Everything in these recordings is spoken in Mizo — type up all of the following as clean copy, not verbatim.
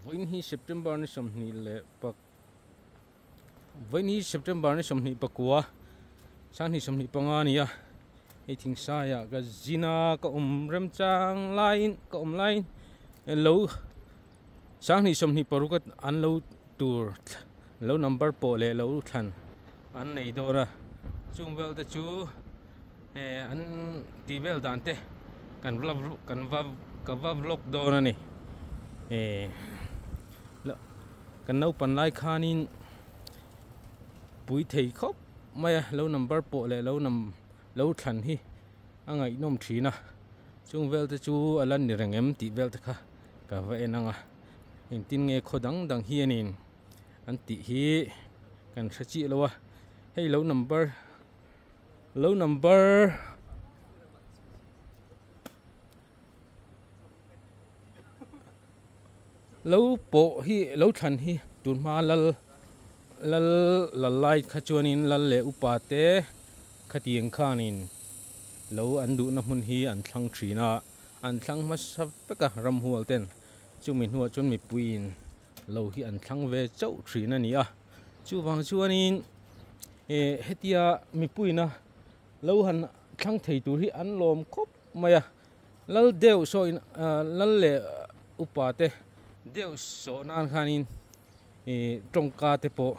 Vawiin hi September ni sawmhnih leh pak Vawiin hi September ni sawmhnih pakua sanghnih sawmhnih panga a ni a, hei thingsaiah ka zin a ka awm remchang laiin ka awm laiin lo sanghnih sawmhnih paruk an lo tur lo number pawh leh lo thlan an nei dawn a chung vel te chu eh an tih vel dan te kan vlog kan va ka va vlog dawn a ni eh kan naupan lai khanin pui thei khawp mai a lo number pawh leh lo num lo thlan hi a ngaihnawm thin a chung vel te chu a la ni reng em tih vel te kha ka va en ang a. Engtin nge khaw dang dang hianin an tih hi kan hre chiah lo a, hei lo number lo number lo pawh hi lo thlan hi tun hma lal lal lal lai kha chuanin lal leh upa te khatiang khanin lo an duhna hmun hi an thlang thin a. An thlang hmasa vek a, ramhual ten chumi hnuah chuan mipuiin lo hi an thlang ve chauh thin a ni a. Chuvang chuanin eh hetia mipuiina lo han thlang thei tur hi an lawm khawp mai a. Lal deuh saw in ah lal leh upa te deuh sawh nan khanin ih tawngka te pawh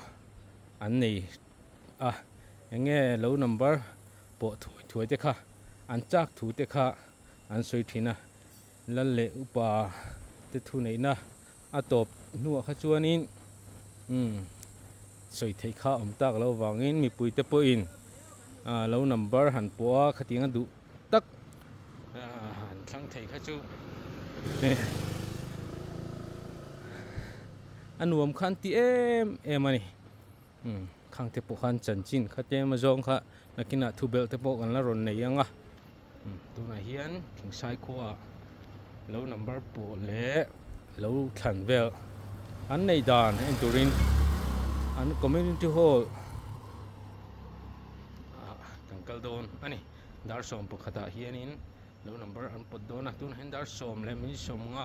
an nei a. Eng nge lo number pawh thuai thuai te kha an chak thu te kha an sawi thin a, lal leh upa te thuneihna a tawp hnuah kha chuanin umm sawi theih kha awm tak loh avangin mipui te pawhin ah lo number han pawh a khatiang a duh tak han thlang thei kha chu a nuam kha an ti em em a ni. Umm khang te pawh khan chanchin kha tlem a zawng kha nakinah thu belh te pawh kan la rawn nei ang a umm tunah hian thingsai khuaah lo number pawh leh lo thlan vel an neih dan en turin an community hall ah kan kal dawn a ni dar sawm pakhatah hianin lo number an pawt dawn a tunah hian dar sawm leh minute sawmnga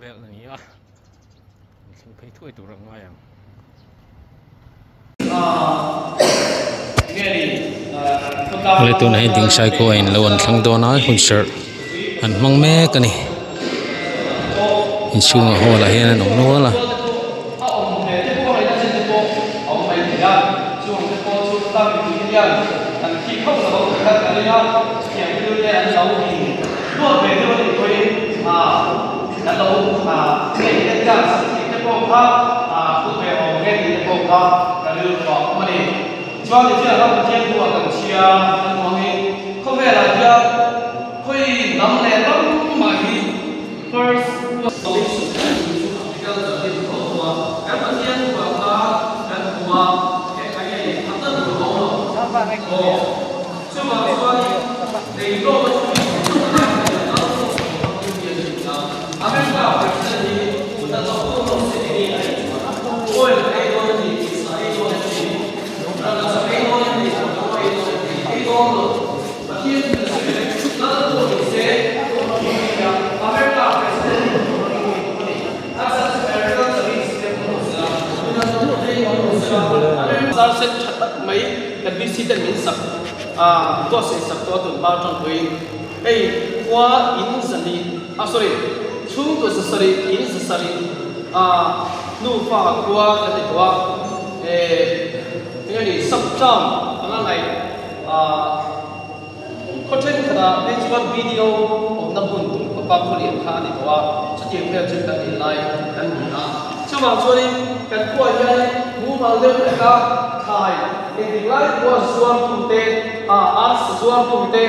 vel a ni a thleng phei thuai tur a ngai ang. Awle tunah hian Dingsai khua in lo an thlang dawn a hunserh an hmang mek a ni inchhungah hall ah hian an awm nual a. Kan lo ngei te chance tih te pawh kha thu ve awm nge tih te pawh kha ka rilru a awm a ni. Chuan tichian ram Pathian thu ah kan chhia kan hmu angin khawvelah hian khawi lam leh ram mah hi first position tih chu a pical chanchin tho tho a, kan Pathian thu ah khan kan hmu a, enge i a tan tur a awm lo. Aw chuvang chuan Leihlawm a chhung America president hi kut a thawk dawn lo se enge a ei chuan oil a ei dawn a ni, sa ei dawn em ni, rangkachak ei dawn em ni, tangkaraw ei dawn em ni, ei dawn lo. Pathian thil a sawi reng. Lal pawh ni se, America president hi a ni. A chhan chu agriculture hi system awm lo sela, tuna chuan ei awm lo sela, America Zar set tha tak mai kan VC ten min sak a buatsaih sak tawh a tun hma atang pawhin hei khua in zali ah sorry chhungkaw zasarih in zasarih a nufa khua kan ti tawh a eh eng nge ni sub town anga ngaih ah Khaw thenkhatah phei chuan video awmna hmun tur khawpa khawlian kha a ni tawh a, chutiang vel chu kan nih lai kan ni a. Chuvang chuanin kan khuaah hianin mumal deuh hleka thlai engtik lai pawha zuartute, arsa zuartute,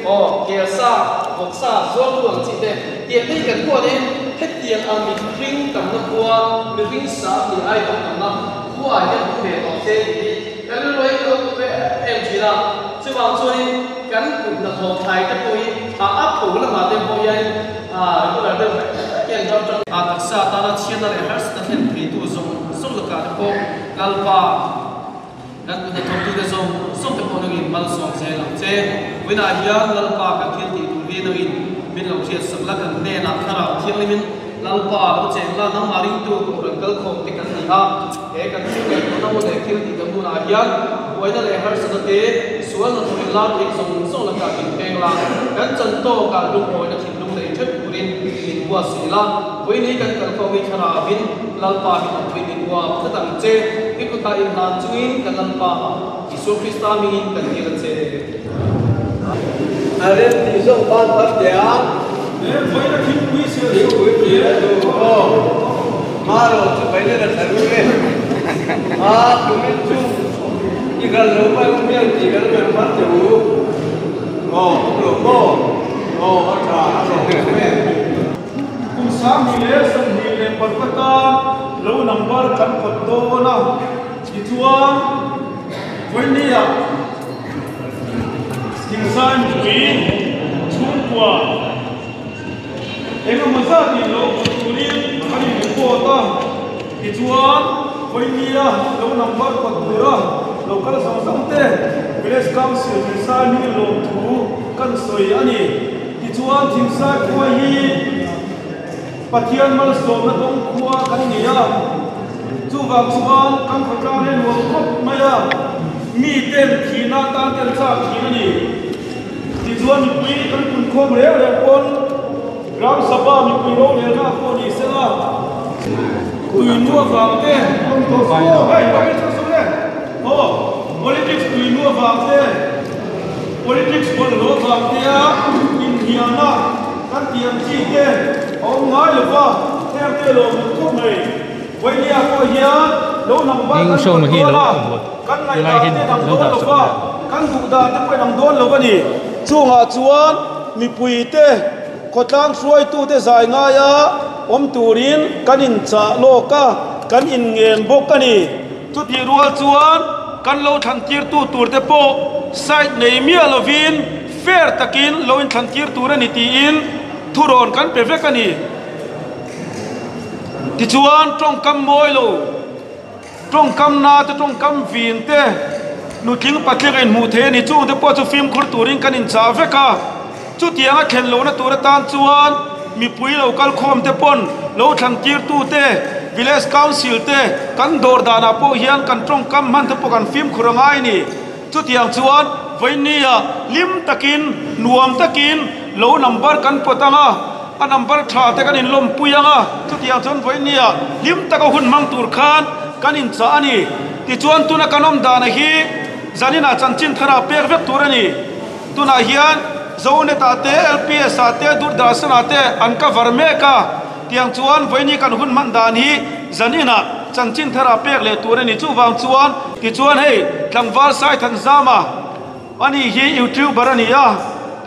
aw kelsa, vawksa zuartu ang chi te, tiang te hi kan khuanin hetiang ang mihring tamna khua, mihring sa tih ai tam tamna khuaah hian awm ve tawh se tih hi Kan rilruai ka lo duh ve em em thin a, chuvang chuanin kan kut hnathawh thlai te pawh hi a a pho lamah te pawh hianin regular deuh hlek hlek hian ram tang a taksa atana chhiatna leh harsatna thlen theitu zawng zawng lakah te pawh Lalpa kan kut hnathawktute zawng zawng te pawh nangin malsawm zel ang che. Vawiinah hian Lalpa kan thil tih tur hi nangin min lo hriatsak la, kan hnenah Thlarau Thianghlimin. Lalpa lo cheng la, nangmah ringtu Kohhran kalkhawm te kan ni a, he kan thil ngaihtuahna hun leh thil tih kan hunah hian buaina leh harsatna te, sual hnathawh in lar theih zawng zawng lakah min peng la, kan chan tawkah lunghawina thinlung nei theuh turin min buatsaih la, vawiin kan kalkhawm hi thlarauin Lalpa hi awmpui min uap tlat ang che, i kutah inhlan chungin kan Lalpa Isua Krista hmingin kan dil a che. A rem tih zawk ban phar teh a. Thingpui tih a duh aw. Hma rawh chu bai nen a thla ruk e. A tumin chu i kal lo mai u hmel tih kan rawn phar teh u. Aw awm lo maw? Aw a tha a rawh awm e. Kum 2025 atan lo number kan pawt dawn a, tichuan vawinia Thingzai mipui chhungkua engemaw zat in lo kawt turin an in report a, tichuan vawinia lo number kawt tura lo kal zawng zawng te Village Council Thingzai hmingin lawmthu kan sawi a ni. Tichuan Thingzai khua hi Pathian malsawmna dawng khua kan ni a, chuvang chuan kan khawtlang hi a nuam khawp mai a, miten thihna atan te an chak thin a ni. Tichuan mipui kan punkhawm reng reng pawn Gram Sabha mipui rorelna pawh ni sela, tui nu avang te, politics tui nu avang te, politics bawlhhlawh avang te a inhnialna, Kan tiang chi te a awm ngai lo va, heng te lo hmuh khawp mai. Vainia pawh hian lo hnam bar kan kawt dawn a, kan ngaihdan te dang dawn lo va, kan duh dan te pawh inang dawn lo a ni. Chungah chuan mipui te, khawtlang hruaitu te zai ngaia awm turin kan inchah lawk a, kan inngen bawk a ni. Chutih rual chuan kan lo thlantirtu tur te pawh side nei miah lovin fair takin lo inthlantir tur a ni tiin thurawn kan pe vek a ni. Tichuan tawngkam mawi lo, tawngkam na te, tawngkam vin te, nutling patling a inhmuh thei a ni. Chungte pawh chu fimkhur turin kan inchah vek a. Chutianga thlen lohna tur atan chuan mipui lo kal khawm te pawn lo thlantirtu te, Village Council te kan dawr danah pawh hian kan tawngkam hman te pawh kan fimkhur a ngai a ni. Chutiang chuan vawinia hlim takin, nuam takin lo number kan pawt ang a, a number tha te kan inlawmpui ang a, chutiang chuan vawinia hlim taka hun hmang tur khan kan inchah a ni. Tichuan tuna kan awm dana hi zaninah chanchin tharah pek vek tur a ni. Tunah hian Zonet ah te, LPS ah te, Doordarshan ah te an cover mek a, tiang chuan vawiini kan hun hman dan hi zaninah chanchin tharah pek leh tur a ni. Chuvang chuan tichuan hei tlangval Saithanzama ani hi YouTuber a ni a,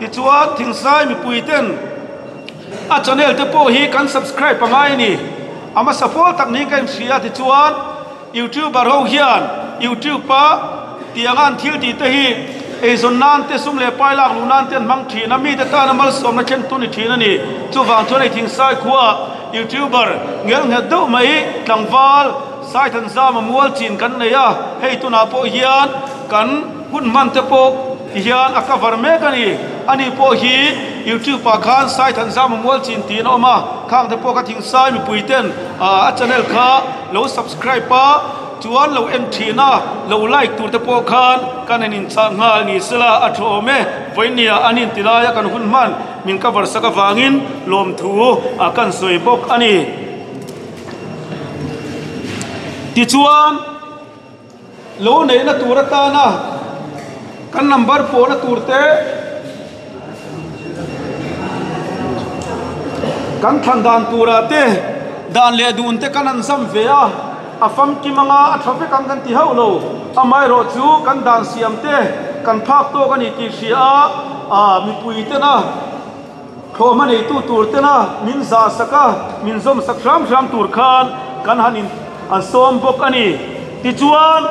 tichuan Thingsai mipui ten a channel te pawh hi kan subscribe a ngai a ni. A hmasa pawl tak niin ka inhria tichuan. Youtuber ho hian YouTube a tianga an thil tih te hi eizawn nan te sum leh pai lak luh nan te an hmang thin a, mite tana malsawmna thlen tu ni thin a ni. Chuvang chuan ei thingsai khua YouTuber ngel nghet deuh mai tlangval Saithanzama mual chin kan nei a, hei tunah pawh hian kan hun hman te pawh ti hian a cover mek a ni. Ani pawh hi YouTube ah khan Saithanzama mual chin tiin a awm a, khang te pawh kha thingsai mipui ten a channel kha lo subscribe a chuan lo en thin a lo like tur te pawh khan kan en inchah nghal ni sela a tha awm e vawinia an inti laia kan hun hman min cover sak avangin lawmthu a kan sawi bawk a ni tichuan lo neihna tur atana kan number pawhna tur te kan thlan dan turah te dan leh dun te kan han zam ve a a famkim anga a tha vek ang kan ti hauh lo amaherawh chu kan dan siam te kan phak tawk a ni tih hria a ah mipui tena thlawhhma neitu tur tena min zah sak a min zawm sak hram hram tur khan kan han in an sawm bawk a ni tichuan.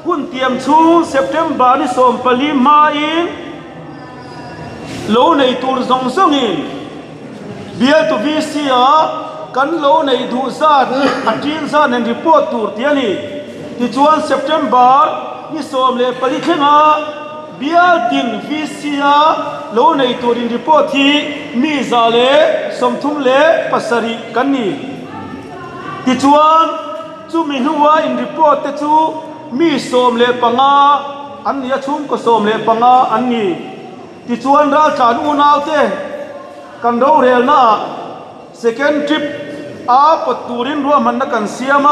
Hun tiam chhung September ni 14 hmain lo nei tur zawng zawngin bialtu VC ah kan lo neih duh zat a ṭin zat nen report tur tih a ni. Tichuan September ni 14 thlenga Bial tin VC-a lo nei tur in report hi mi 137 kan ni. Tichuan, chumi hnua in report te chu mi 15 an ni a, chhungkaw 15 an ni. Tichuan, raltlan unaute kan rorelnaah Second trip a pawt turin ruahmanna kan siam a,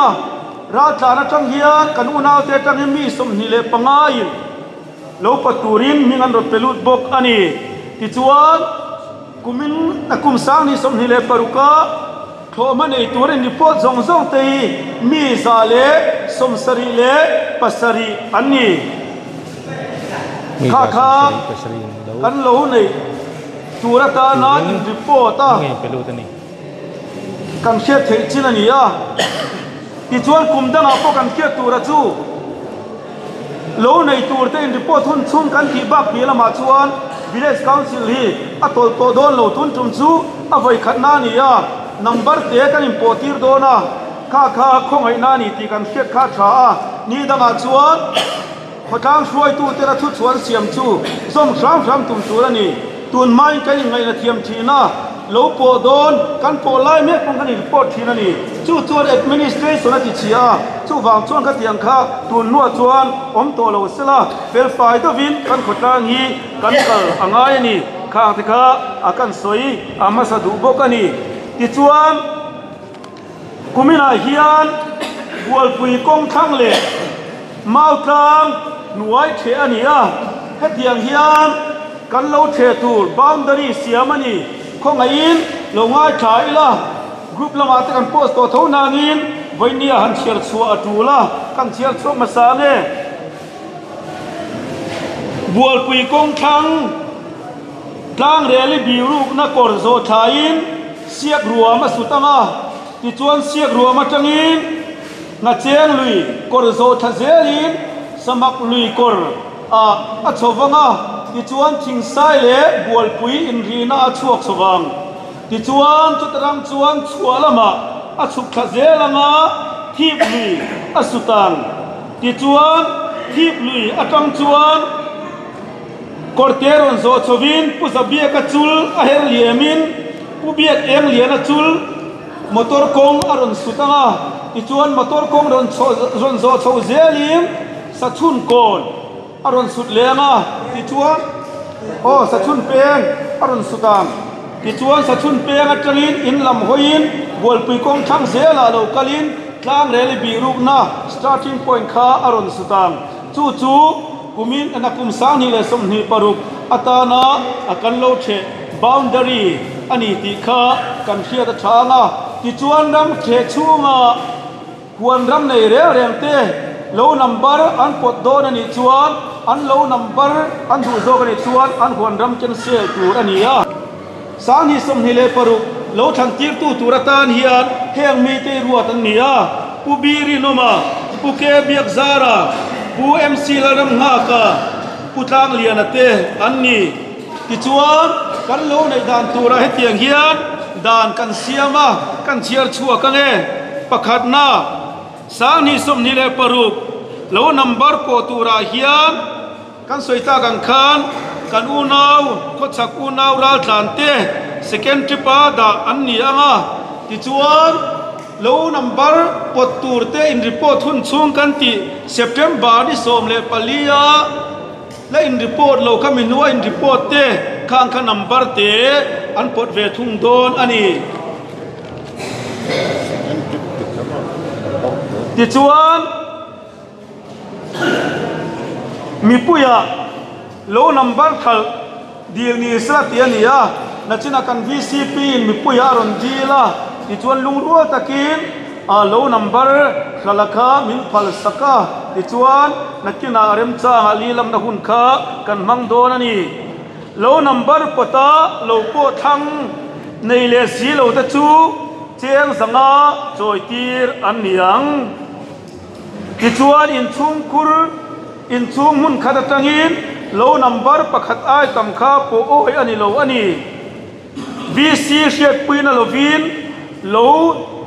raltlan atang hian kan unaute atangin mi 25 in lo pawt turin hming an rawn pe lut bawk a ni. Tichuan, kumin a kum 2026 a thlawhhma nei turin report zawng zawng te hi mi 177 an ni. Mi Kha kha 77 in lo kan lo nei tur atana turin in report a hming a inpe lut a ni. Kan hriat theih chin a ni a, tichuan kum dangah pawh kan hriat tura chu lo nei tur te in report hun chhung kan tih bak piah lamah chuan Village Council hi a tawlh tawh dawn lo tun tum chu a vawi khatna a ni a, number te kan inpawh tir dawn a, kha kha khawngaihna a ni tih kan hriat kha a tha a, ni dangah chuan. Khawtlang hruaitute la thuchhuan siam chu zawm hram hram tum tur a ni. Tun hmain kan inngaihna thiam thin a, lo pawh dawn kan pawh lai mek pawh kan in report thin a ni. Chu chuan administration a ti chhia a, chuvang chuan khatiang kha tun hnuah chuan awm tawh lo sela, felfai deuhin kan khawtlang hi kan kal a ngai a ni. Khang te kha a kan sawi a hmasa duh bawk a ni. Tichuan. Kuminah hian Bualpui kawngthlang leh Mautlang hnuai theh a ni a, hetiang hian kan lo theh tur boundary siam a ni. Khawngaihin lo ngaithla ila, group lamah te kan post tawh tho nangin vawinia han chhiar chhuah a tul a, kan chhiar chhuak hmasa nge? Bualpui kawngthlang Tlangreli bihrukna kawr zawh thlaiin siak ruam a sut ang a, tichuan siak ruam atangin Nghacheng lui kawr zawh thla zelin Samak lui kawr ah a chho vang a, tichuan Thingsai leh Bualpui inrihna a chhuak chho vang. Tichuan chuta ram chuan chhuah lamah a chhuk thla zel ang a, Thip lui a sut ang. Tichuan Thip lui atang chuan. Kawrte rawn zawh chhovin Pu Zabiaka chul a her liamin Pu Biak Eng Liana chul motor kawng a rawn sut ang a, tichuan motor kawng rawn rawn zawh chho zelin Sachhun kawn a rawn sut leh ang a, tichuan aw Sachhun peng a rawn sut ang, tichuan Sachhun peng atangin in lam hawiin Bualpui kawng thlang zelah lo kalin Tlangreli bihrukna starting point kha a rawn sut ang, chu chu. Kumin a kum 2026 atana a kan lo theh boundary a ni tih kha kan hriat a tha ang a, tichuan ram theh chhunga huan ram nei reng reng te lo number an pawt dawn a nih chuan an lo number an duh zawk a nih chuan an huan ram cancel tur a ni a. 2026 lo thlan tirtu tur atan hian heng mite i ruat an ni a, Pu B Rinawma, Pu K Biakzara, Pu MC Lalramnghaka, Pu Tlangliana te an ni. Tichuan, kan lo neih dan turah hetiang hian dan kan siam a, kan chhiar chhuak ang e. Pakhatna, 2026 lo number pawh turah hian, Kan sawi tlak ang khan kan unau, khawchhak unau raltlan te second trip a dah an ni ang a, tichuan lo number pawt tur te in report hun chhung kan tih September ni 14 a la in report lo kha mi hnua in report te khang kha number te an pawt ve thung dawn a ni. Tichuan. Mipuia lo number khalh dil ni sela tih a ni a, nachinah kan vcp in mipuia a rawn dil a, tichuan lungrual takin a lo number hla kha min phal sak a, tichuan nakinah remchangah li lamna hun kha kan hmang dawn a ni. Lo number pawta lo pawh thlang nei leh si lo te chu cheng zanga chawi tir an ni ang. Tichuan inchhungkhur inchhung hmun khat atangin lo number pakhat ai tam kha pawh awi a ni lo a ni. VC hriatpuina lovin lo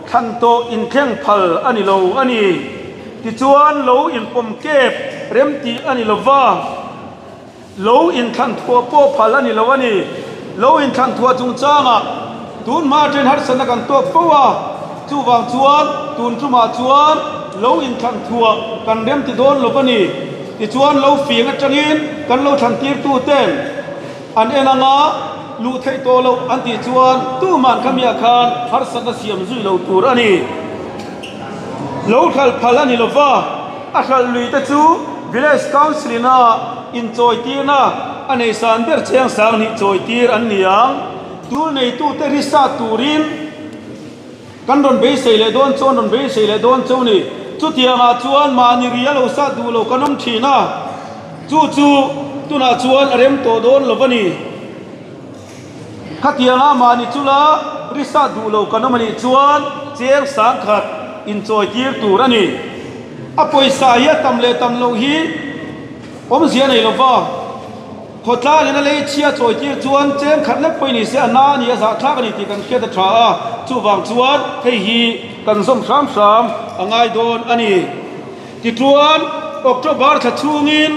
thlan tawh inthleng phal a ni lo a ni. Tichuan lo inpawm kep remtih a ni lova. Lo inthlan thuah pawh phal a ni lo a ni. Lo inthlan thuah chungchangah tun hma aṭain harsatna kan tawk fo a, chuvang chuan tun ṭumah chuan lo inthlan thuah kan rem ti dawn lo a ni. Tichuan lo fing aṭangin kan lo thlan tirtuten an en anga luh theih tawh loh an tih chuan tuman khamiah khan harsatna siam zui lo tur a ni. Lo hralh phal a ni lo va, a hralh lui te chu Village Council ina inchawitirna a nei san ber chiang sang hnih chawitir an ni ang. Tul neitute ri sat turin kan rawn beisei leh dawn chuan rawn beisei leh dawn cheu ni. Chutiangah chuan mahni ri a lo sat duh lo kan awm thin a, chu chu tunah chuan a rem tawh dawn lo va ni. Khatianga mahni chula risa duh lo kan awm a nih chuan cheng sangkhat inchawitir tur a ni. A pawisa hi a tam leh tam loh hi awmzia nei lova, khawtlangin a lei chhia chawitir chuan cheng khat lek pawh i ni se a na a ni, a zahthlak a ni tih kan hriat a tha a, chuvang chuan hei hi kan zawm hram hram a ngai dawn a ni. Tichuan, October thla chhungin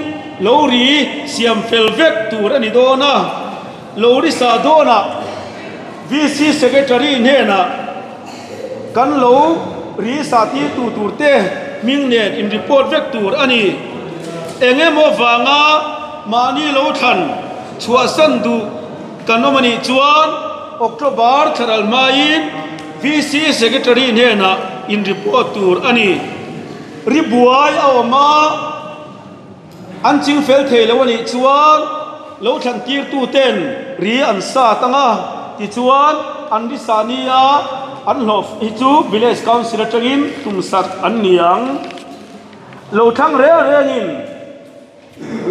lori siam fel vek tur a ni dawn a, lori sah dawnah VC Secretary hnenah kan lo ri sah tir tu tur te hming nen in report vek tur a ni. Eng emaw vanga mahni lo thlan chhuahsan duh kan awm a nih chuan October thla ral hmain VC Secretary hnenah in report tur a ni. Ri buai a awm a, an ching fel thei lo a nih chuan lo thlan tirtu ten ri an sat ang a, tichuan an ri sah nia an hlawh hi chu Village Council atangin tum sak an ni ang. Lo thlang reng rengin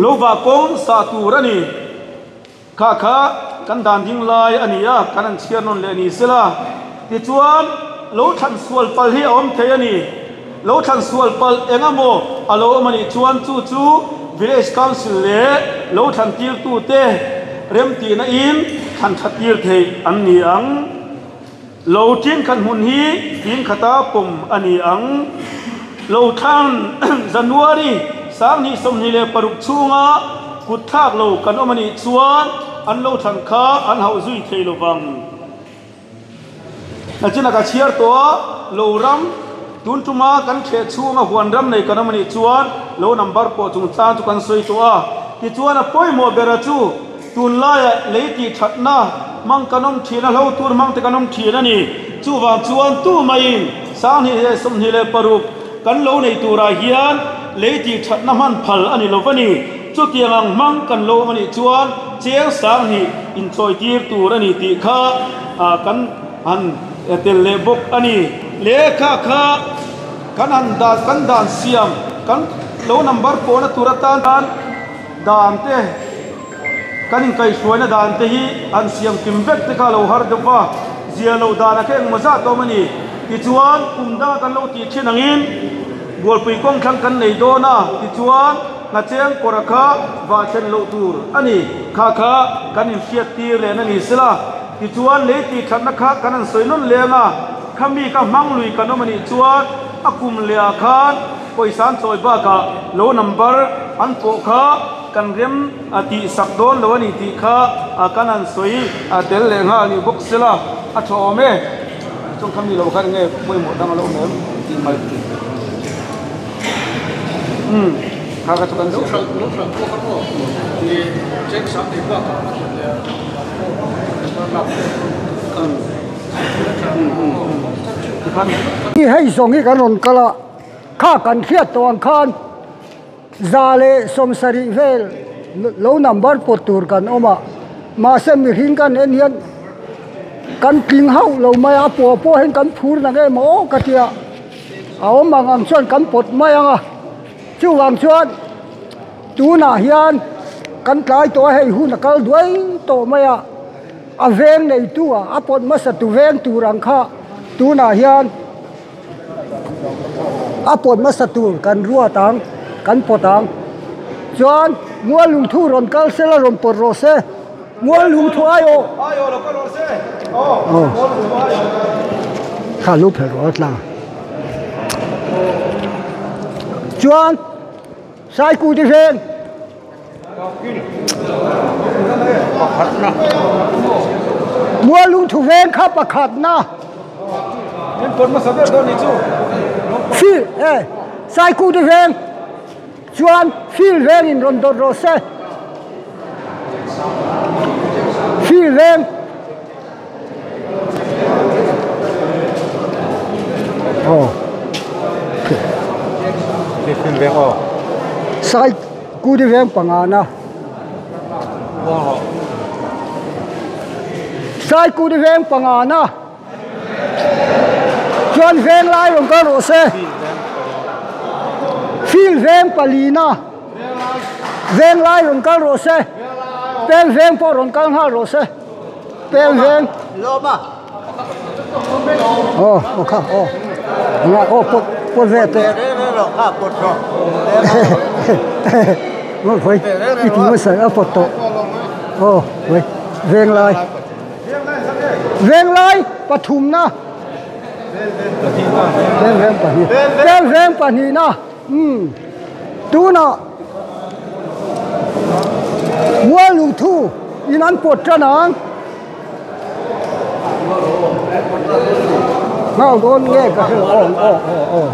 lo vah kawng sah tur a ni. Kha kha kan dan ding lai a ni a, kan han chhiar nawn leh ni sela. Tichuan, lo thlan sual palh hi a awm thei a ni. Lo thlan sual palh eng emaw a lo awm a nih chuan chu chu Village Council leh lo thlan tirtute remtihna in thlan that tir theih an ni ang. Lo tin khat hmun hi tin khata pawm a ni ang. Lo thlan January 2026 chhunga kut thlak lo kan awm a nih chuan an lo thlan kha an hauh zui thei lo vang. Nachina ka chhiar tawh a, lo ram tun tuma kan ṭheh chhunga huan ram nei kan awm a nih chuan lo number pawh chungchang chu kan sawi tawh a. Tichuan a pawimawh bera chu. Tunlaiah lei tih thatna hmang kan awm thin a, hlo tur hmang te kan awm thin a ni. Chuvang chuan tu maiin 2026 kan lo nei turah hian lei tih thatna hman phal a ni lo va ni. Chutiang ang hmang kan lo awm a nih chuan cheng 2000 inchawitir tur a ni tih kha kan han tel leh bawk a ni. Lehkha kha kan han dan kan dan siam kan lo number pawhna tur atan Dan te, kan inkaihhruaina dan te hi an siam kim vek te kha a lo har deuh va, zia loh dan a kha engmaw zat a awm a ni. Tichuan, kum danga kan lo tih thin angin Bualpui kawng thlang kan nei dawn a, tichuan Hnacheng kawra kha vah thlen loh tur a ni. Kha kha kan inhriat tir lehna ni sela, tichuan lei tih thatna kha kan han sawi nawn leng a, khami kha hmang lui kan awm a nih chuan a kum lehah khan Pawisa an chawi bakah lo number an pawh kha kan rem a tih sak dawn lo a ni tih kha kan han sawi tel leh nghal ni bawk sela a tha awm e. Chung kha mi lo khan enge pawimawh dang a lo awm em tih mai umm kha kha chu kan Lo hralh lo hralh pawh kha maw i cheng sang nei bakah a hralh leh a number lak pawh umm umm umm tikhan. Hei zawng hi kan rawn kal a. Kha kan hriat tawh ang khan 170 vel lo number pawt tur kan awm a, mahse mihring kan en hian kan tling hauh lo mai a, a pawh pawh hian kan phur na nge maw aw ka tia, a awm ang ang chuan kan pawt mai ang a, chuvang chuan tunah hian kan tlai tawh a, hei hun a kal duai tawh mai a, a veng neitu ah a pawt hmasa tu veng tur ang kha tunah hian. A pawt hmasa tur kan ruat ang kan pawt ang chuan mual lungthu rawn kal sela rawn pawt rawh se mual lungthu aiawh kha lu phelh rawh a tlang chuan saikute veng. Mualung thu veng kha pakhatna. Field e Saikute veng chuan field vengin rawn dawt rawh se. Field veng. Aw. Sai Kuti veng pangana. Sai Kuti veng pangana. Chuan veng lai rawn kal rawh se. Field veng palina. Veng lai rawn kal rawh se. Peng veng pawh rawn kal nghal rawh se. Peng veng. Aw aw kha aw. Nga aw pawt pawt ve te. Ngawt hawi i ti hmasa a pawt tawh. Aw hawi veng lai. Veng lai pathumna. Veng veng pahnih. Veng veng pahnihna. Umm tunah mual lungthu in an pawt tan ang. Ngau dawn nge ka hre aw aw aw aw.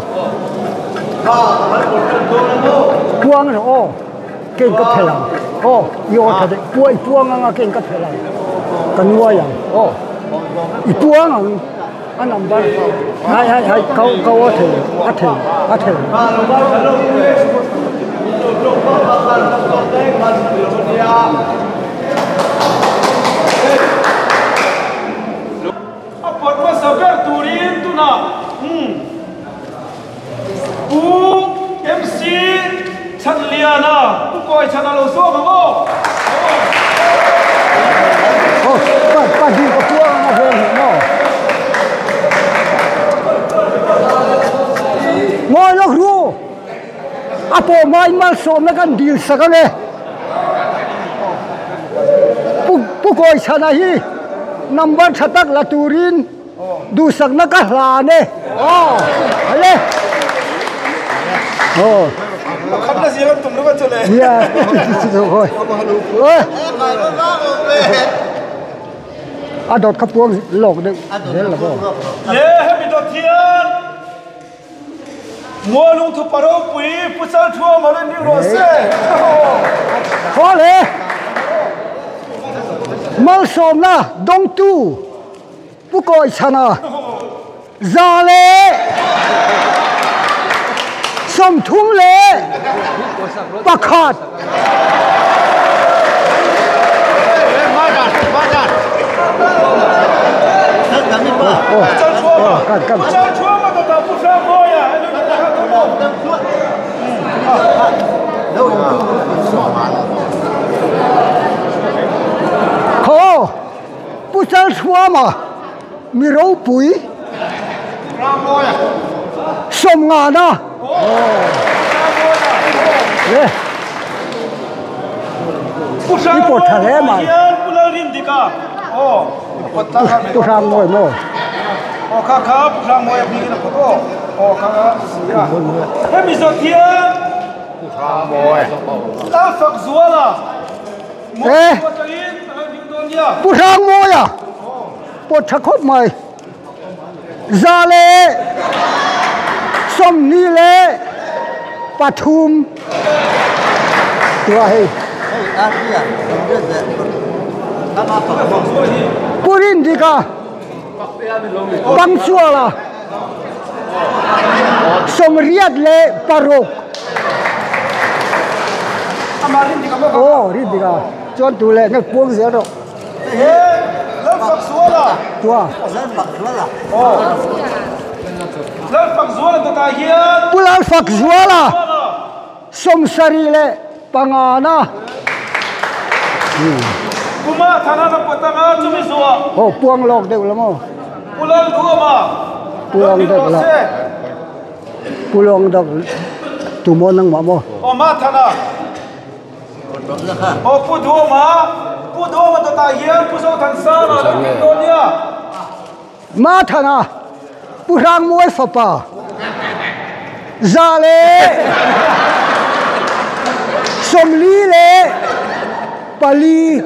Puang rawh aw keng ka phel ang aw i aw tha deuh pua i puang anga keng ka phel ang ka nuai ang aw i puang ang a number hai hai hai kau kau a thei a thei a thei. A pawt hmasa ber turin tunah umm Pu MC Chhanliana Pu Kawi Chhana lo zawm ang aw. Aw pa pa ding ka puang anga veng hi maw. Ngawi lawk ru a pawh hmain malsawmna kan dil sak ange. Pu Pu Kawi Chhana hi number tha tak la turin duhsakna ka hlan e. Aw hale. Aw. Pakhatna zir an tum ringawt chu le. Nia. Oi. A dawt kha puang lawk deuh zel lo aw. Le hemi dawt hian Mualung thupa ropui Pu Chalthuama rin ring rawh se. Khaw le Malsawmna dawngtu Pu Kawichhana 131. Khaw Pu Chalthuama mi ropui sawmngana i pawt tha hle mai Pu Hrangmawi maw Pu Hrangmawia pawt tha khawp mai. 123 tua hei. Pu Rindika Pangchuala 86. Aw Rindika chuan tu leh nge puang zel rawh. Pu Lalfakzuala 75. Aw puang lawk deuh la maw? Puang deuh la. Pu Lawng deuh tumaw nangmah maw? Aw Pu Duhawma, Pu Duhawma dawtah hian Pu Zothansanga lo keng dawn nia. Mathana, Pu Hrangmuai fapa, 148. pali.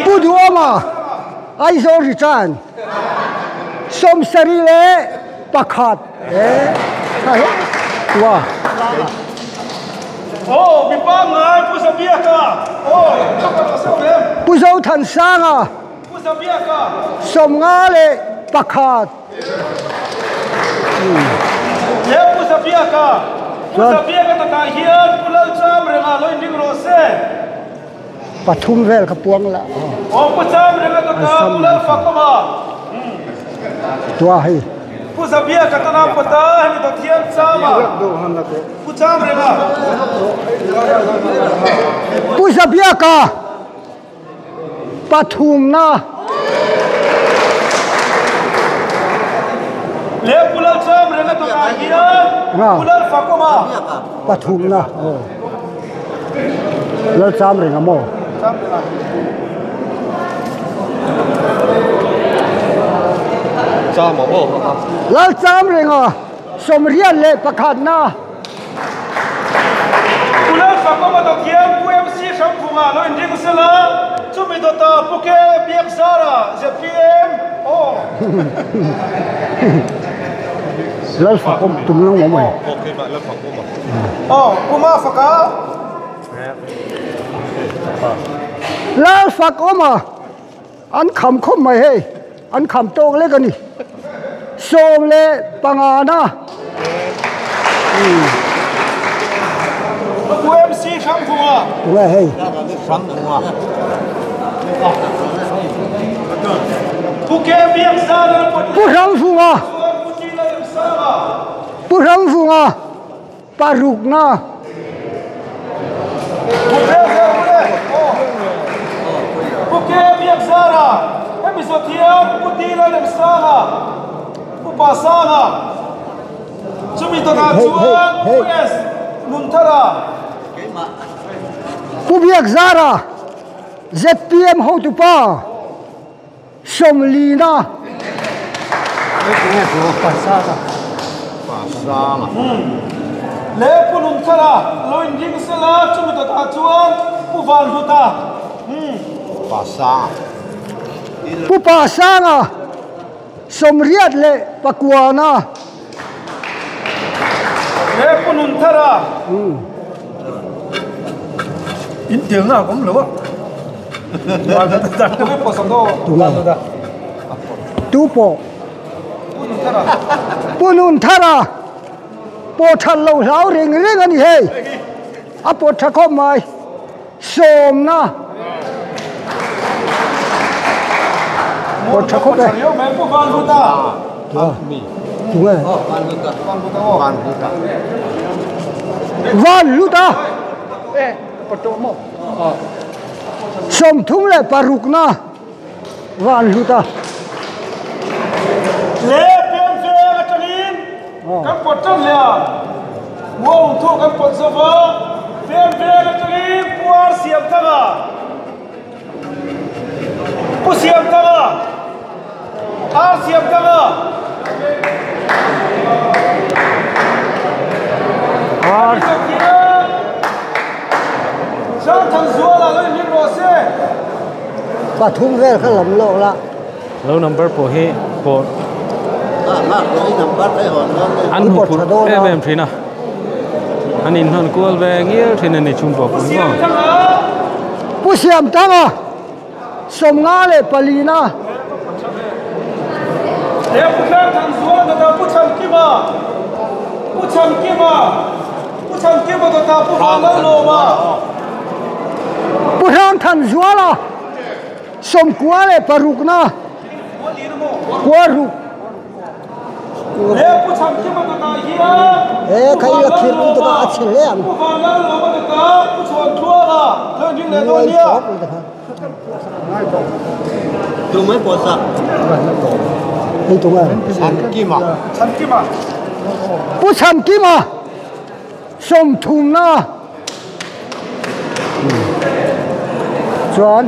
Pu Duhawma Aizawl return 71. Pu Zothansanga 51. Pathum vel ka puang la. Tua hei. Pu Zabiaka pathumna. Pathumna. Lalcham renga maw? Lalcham renga 21na. Lalfakom tum lang maw mai. Lalfakawma an kham khawp mai hei, an kham tawk lek a ni. 15na. Tunge hei? Pu Hrangvunga. Pu Hrangvunga. Parukna. Pu Biakzara ZPM hotupa 40na. Pu Pasanga 89na. Tu pawh Pu Nunthara pawh that lo hlau reng reng a ni hei, a pawt tha khawp mai 10na. Pawt tha khawp e. Tunge Van Luta 36na Van Luta. Pathum vel kha lam lawk la. Lo number pawh hi pawh an hmu phur em em thin a, an inhnawn kual ve ngial thin a ni chhung pawh pawh maw. Pu Siamtanga 54na. Pu Hrangthanzuala 96na. Kuaruk. E khai la khir tu ka a chhe le ang. Hei tu ngai. Pu Chhankima 30na. Chuan.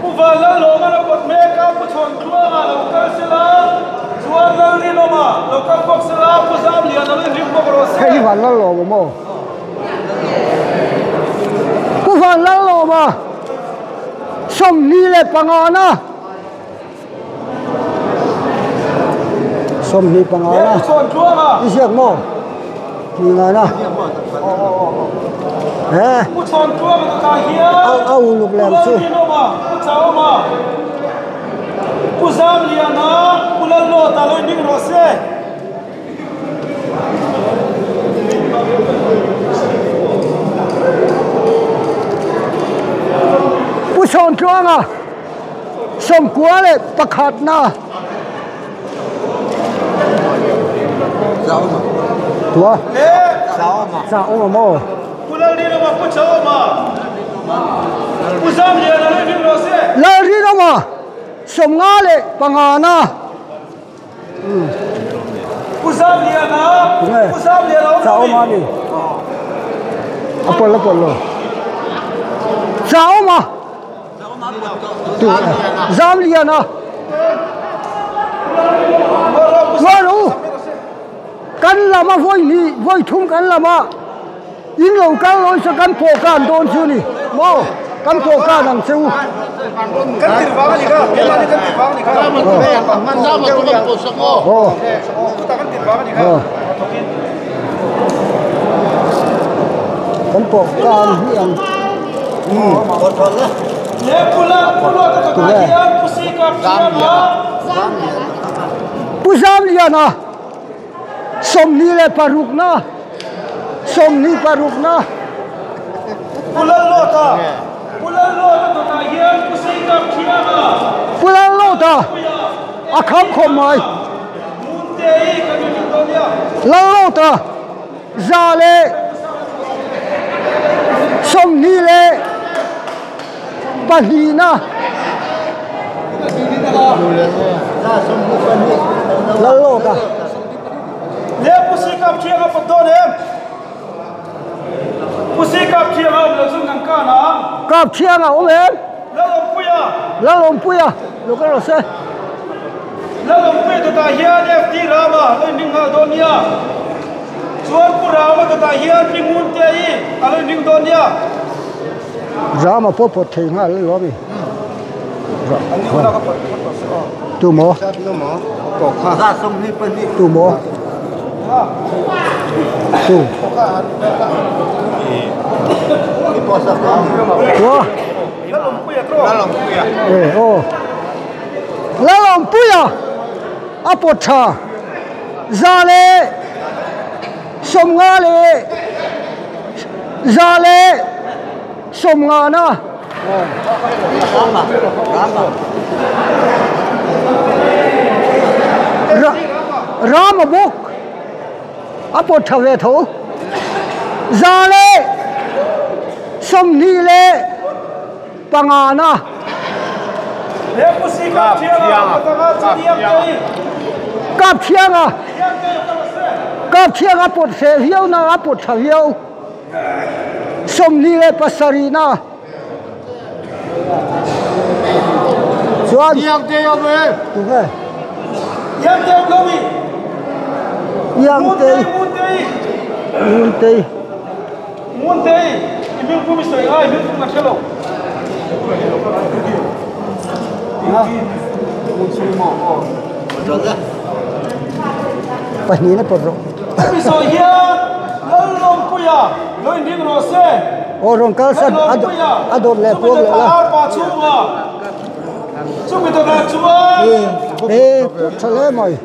Chuan Lalrinawma lo kal bawk sela Pu Zamliana lo inring bawk rawh se. Hei hi Vanlalawma maw? Pu Vanlalawma 25 na. 25 na. I ziak maw? 5 na. He. A uluk lem chu. Pu Zamliana, Pu Lalawta lo inring rawh se. Pu Sawntluanga 91 na. Tua? Chaawma maw? Pu Lalrinawma, Pu Chaawma, Pu Zamliana lo inring rawh se. Lalrinawma 55 na. Pu Zamliana, Pu Zamliana awm lo ni. A pawlh a pawlh lo. Chaawma. Zamliana. Ngaru. Kan lama vawi hnih vawi thum kan lama in lo kal lawi sa kan pawh kan dawn chu ni maw kan pawh kan ang che u. Kan tir vang a ni kha, keimahni kan tir vang a ni kha. Aw. Chutah kan tir vang a ni kha. Kan pawh kan hi ang. Pu Zamliana 26 na 26 na. Pu Lalawta Pu Lalawta dawtah hian Pu Seikapthianga Pu Lalawta a kham khawp mai. Lalawta 122 na. Lalawta. Le Pu Seikapthianga pawt dawn em? Pu Seikapthianga awm lo chu ngang kan a. Kapthianga awm em? Lalawmpuia. Lalawmpuia lo kal rawh se. Lalawmpuia dawtah hian FD Rama lo inring nghal dawn nia. Chuan Pu Rama dawtah hian Pi Ngunte-i a lo inring dawn nia. Rama pawh pawt thei nghal lo ami. Tu maw? Tu maw? Tu. Tua. E aw. Lalawmpuia a pawt tha 150 leh 150 na. Rama bawk a pawt tha ve tho. 125 na. Kapthianga Kapthianga pawt hreh viau na a pawt tha viau. 27 na. Chuan tunge Iangtei Nguntei Pahnih na pawt rawh. Aw rawn kal san a dawt leh puam leh la. E pawt tha hle mai.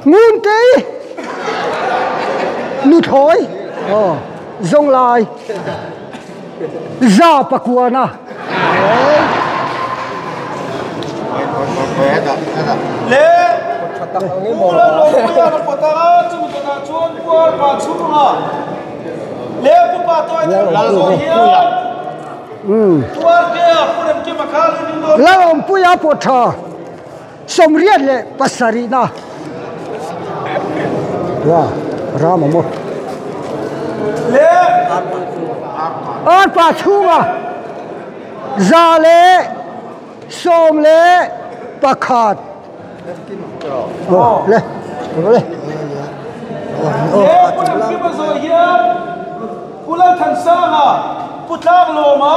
Nguntei nuthlawi aw zawng lai za pakuana. Lalawmpuia pawh tha 87 na. Wa Rama maw. Arpa chhunga 118. pakhat. Aw le le. He Pu Lamkima zawh hian Pu Lalthansanga, Pu Tlanglawma,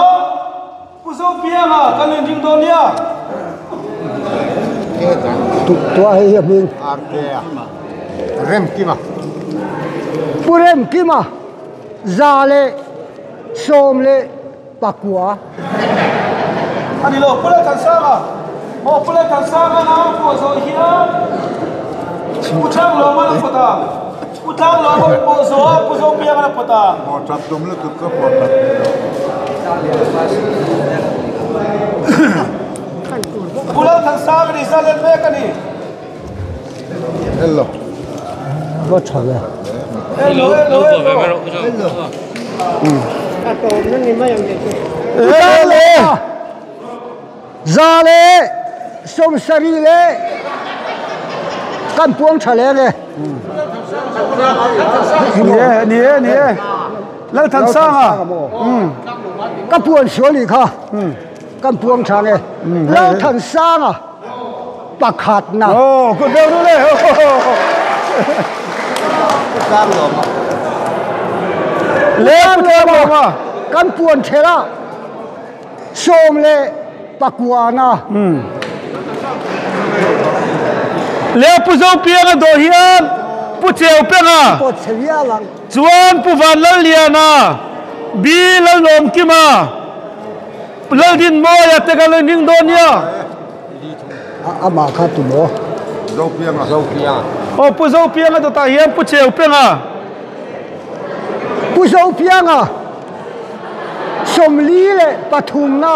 Pu Zopianga kan inring dawn nia. Tua hei hi a hming. Remkima. Pu Remkima 119. A ni lo, Pu Lalthansanga. Aw, Pu Lalthansanga na pawh zawh hian Pu Tlanglawma la pawt ang. Pu Tlanglawma pawh zawh a, Pu Zopianga la pawt ang. Pawh tap tum lutuk ka pawh tap ni lo. Pu Lalthansanga ni zalen mek a ni. Hello. Va tha ve. Hello, hello, hello. Hello. 170 le kan puang tha le nge. Ni e, ni e, ni e. Lalthansanga. Ka puan sual ni kha. Kan puang tha nge. Lalthansanga pakhat na. Oh, good bel nu le. Le pu Tlanglawma. Kan puan thela 19 na. Le Pu Zopianga dawh hian Pu Cheu Penga. Pawt chhe viau ang. Chuan Pu Van Lalliana, B Lalawmkima, Laldinmawia te kan lo inring dawn nia. Amah kha tu maw? Zopianga. Zopianga. Aw Pu Zopianga dawtah hian Pu Cheu Penga. Pu Zopianga 43 na.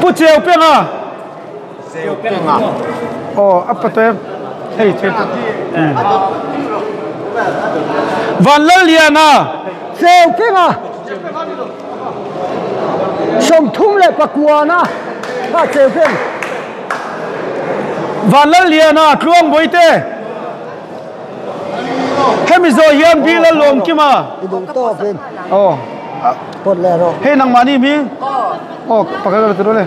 Pu Cheu Penga. Cheu Penga. Aw a pate hei thei ta. Van Lalliana. Cheu Penga 39 na. Ha Cheu Peng. Van Lalliana Tluang Bawite. Hemi zawh hian B Lalawmkima. I duh tawk in. Aw. Pawt leh rawh. Hei nangmahni mi. Aw pakhat rawh ti rawh le.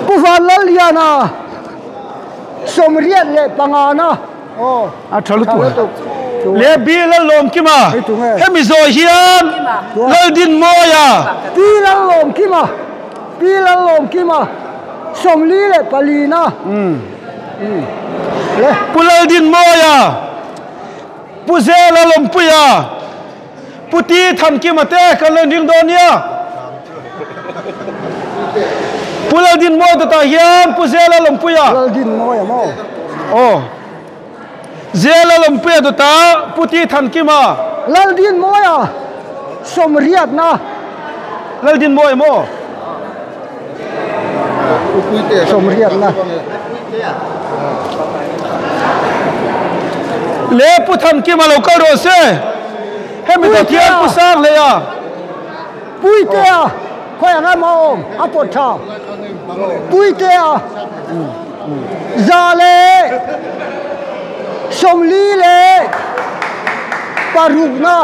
Pu Van Lalliana 85 na. Aw. A tha lutuk. Le B Lalawmkima. Hemi zawh hian Laldinmawia. P Lalawmkima. P Lalawmkima 44 na. Le. Pu Laldinmawia. Pu Zela Lawmpuia. Pu Ti Thankima te kan lo inring dawn nia. Pu Laldinmawia dawtah hian Pu Zela Lawmpuia. Laldinmawia maw? Aw. Zela Lawmpuia dawtah Pu Ti Thankima. Laldinmawia 80 na. Laldinmawia maw? 80 na. Le Pu Thankima lo kal rawh se. Hemi dawt hian Pu Sang hlei a. Puitea khawi anga maw awm a pawt tha. Puitea 146 na.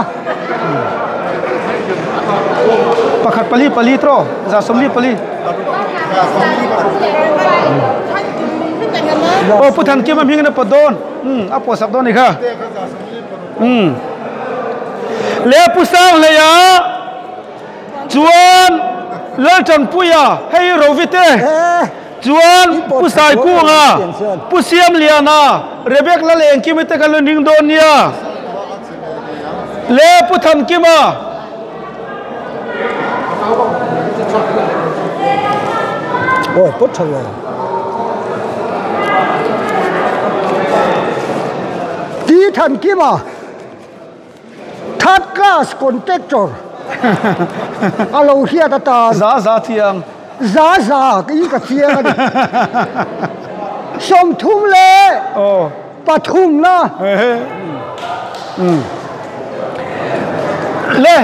Pakhat pali pali tro 144. Aw Pu Thankima hming in a pawt dawn. A pawh sak dawn a ni kha. Le Pu Sang hleia chuan Laltanpuia hei hi Rovite chuan Pu Saikunga Pu Siamliana Rebek Lalengkimi te kan lo inring dawn nia. Le Pu Thankima. Ôi, tốt thật rồi. Tí Thankima third class contractor a lo hriat atan. Za za chiang. Za za i ka chiang a ni. 33 na. Le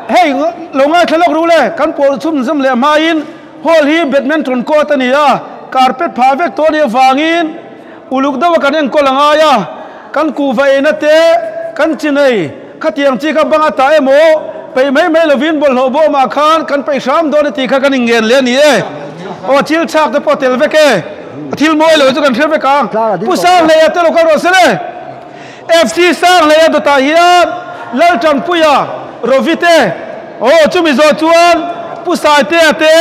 hei lo ngaithla lawk ru le kan pawl chhum zum leh hmain hall hi badminton court a ni a, carpet phah vek tawh a nih avangin uluk deuha kan enkawl a ngai a, kan kuhva eina te Kan chinei khatiang chi kha bang a tah emaw peih mai mai lovin bawlhhlawh bawmah khan kan peih hram dawn a tih kha kan inngen leh a ni e. Aw chil chhak te pawh tel vek e. A thil mawi lo chu kan hre vek ang. Pu Sanghleia te lo kal rawh se le. FC Sanghleia dawtah hian Laltanpuia Rovite aw chumi zawh chuan Pu Saitea te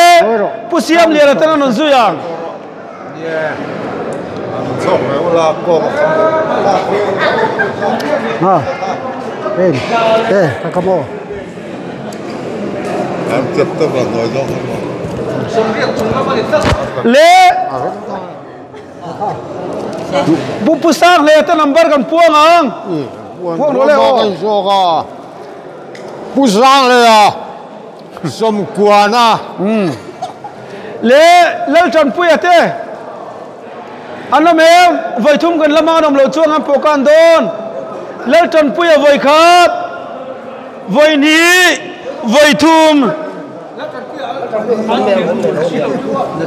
Pu Siamliana ten an rawn zui ang. Le Pu Pu Sang hle te number kan puang ang. Puang rawh le aw. Pu Sang hle a. Sawmkuana Le Laltanpuia te an awm em? Vawithum kan lama an awm loh chuan an pawh ka an dawn. Laltanpuia vawikhat, vawihnih, vawithum.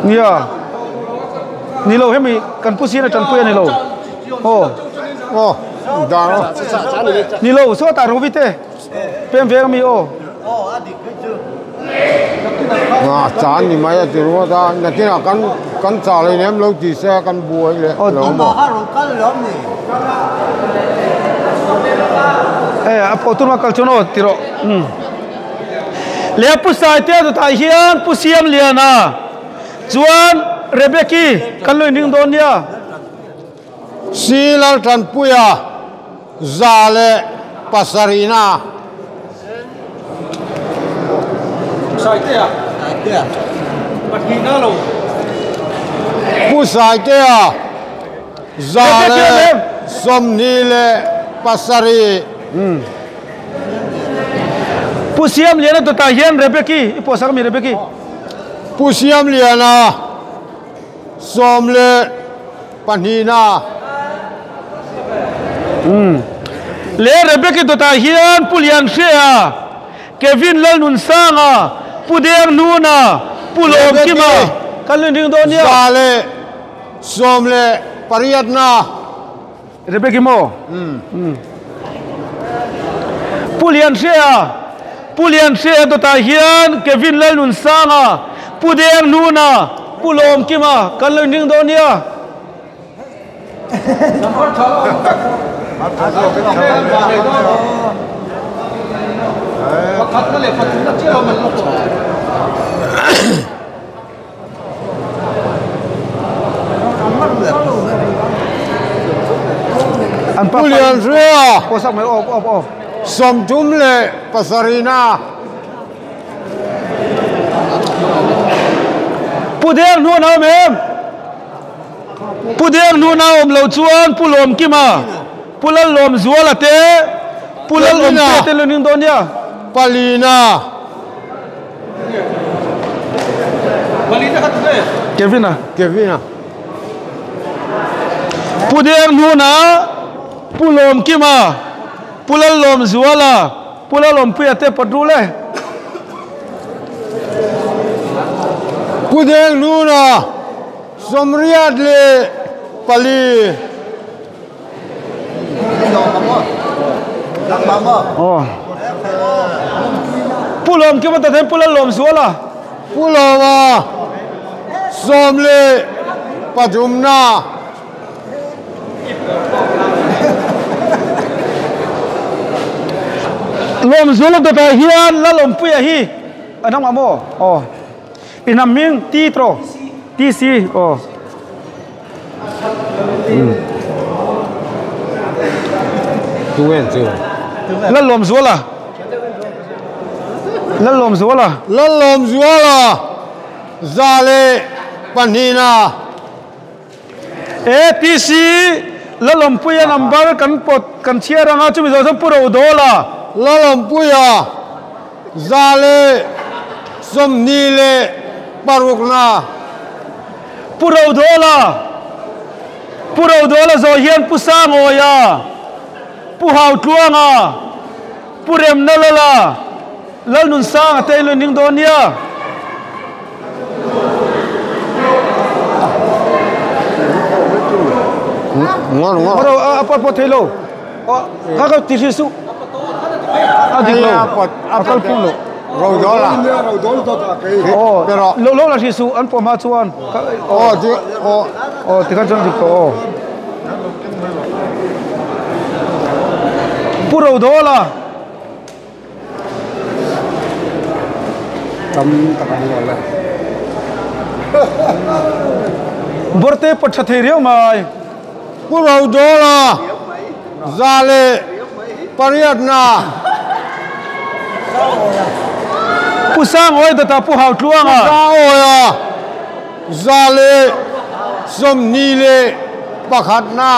Nia, ni lo hemi kan pu sin a tanpui a ni lo. Aw. Aw, dar. Ni lo, sawtah Rovi te. Pem veng ami aw. A chan ni mai a ti ruat a nakinah kan kan chah leh nem lo ti se kan buai leh lo maw. E a pawh tur ma kal chuan aw ti rawh le pu Saitea dawtah hian pu Siamliana chuan Rebecca kan lo inring dawn nia. Si Laltanpuia 107na. Saitea pahnihna lo. Pu Saitea 127. Pu Siamliana dawtah hian Rebecca i pawhsak ami Rebecca? Pu Siamliana 12na. Umm. Le Rebecca dawtah hian Pu Lianhria, Kevin Lalnunsanga, Pu Denghnuna, Pu Lawmkima kan lo inring dawn nia. 118na. Rebecca maw? Umm. Pu Lianhria, Pu Lianhria dawtah hian Kevin Lalnunsanga, Pu Denghnuna, Pu Lawmkima kan lo inring dawn nia. Pu Lianhria 37na. Pu Deng hnuan a awm em? Pu Deng hnuan a awm loh chuan Pu Lawmkima, Pu Lallawmzuala te, Pu Lalawmpuia te lo ning dawn nia. Palina. Kevin a. Kevin a. Pu Deng Hnuna, Pu Lawmkima, Pu Lallawmzuala, Pu Lalawmpuia te pawt rul e. Pu Deng Hnuna, 84. Pu Lawm Kima ta then Pu Lallawm Zuala. Pu Lawma 13na. Lawm Zuala dawtah hian Lalawmpuia hi an awm ang maw? Aw. Inam hming T tro TC aw. Lallawm Zuala Lallawm Zuala Lallawm Zuala 102na. ATC Lalawmpuia number kan pawt kan chhiar anga chumi zawh chuan Pu Rodawla. Lalawmpuia 126na. Pu Rodawla Pu Rodawla zawh hian Pu Sangawia, Pu Hautluanga, Pu Remnalala, Lalnunsanga te in lo inring dawn nia. Ngawr a pawt pawt thei lo. Kha kha ti hri suh. A dik lo. A kal phung lo. Rodol a. Aw lo lo la hri suh an pawh hma chuan. Aw ti aw. Aw tikhan chuan a dik tawh aw. Pu Rodol a. Tam tak an rual e. Bawrte pawt tha thei riau mai. Pu Rodawla 108na. Pu Sangawi dawtah Pu Hautluanga. Pu Sangawia 121na.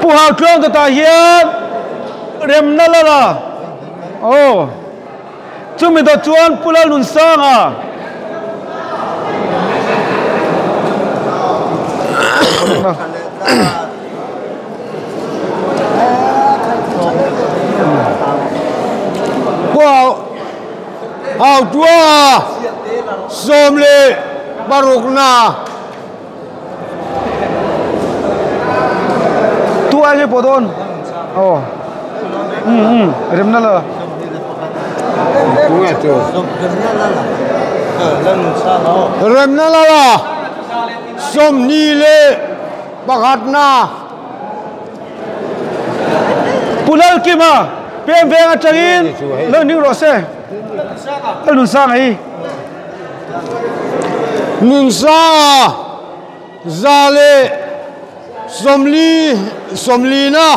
Pu Hautluang dawtah hian remna la la. Aw. Chumi dawt chuan Pu Lalnunsanga. Pu Hautluanga 16na. Tu ai nge pawh dawn aw um um remna la Tunge chu remna la la 21na. Pu Lalkima pem veng atangin lo ning rawh se Lalnunsanga hi. Nunsanga 140 sawmlina.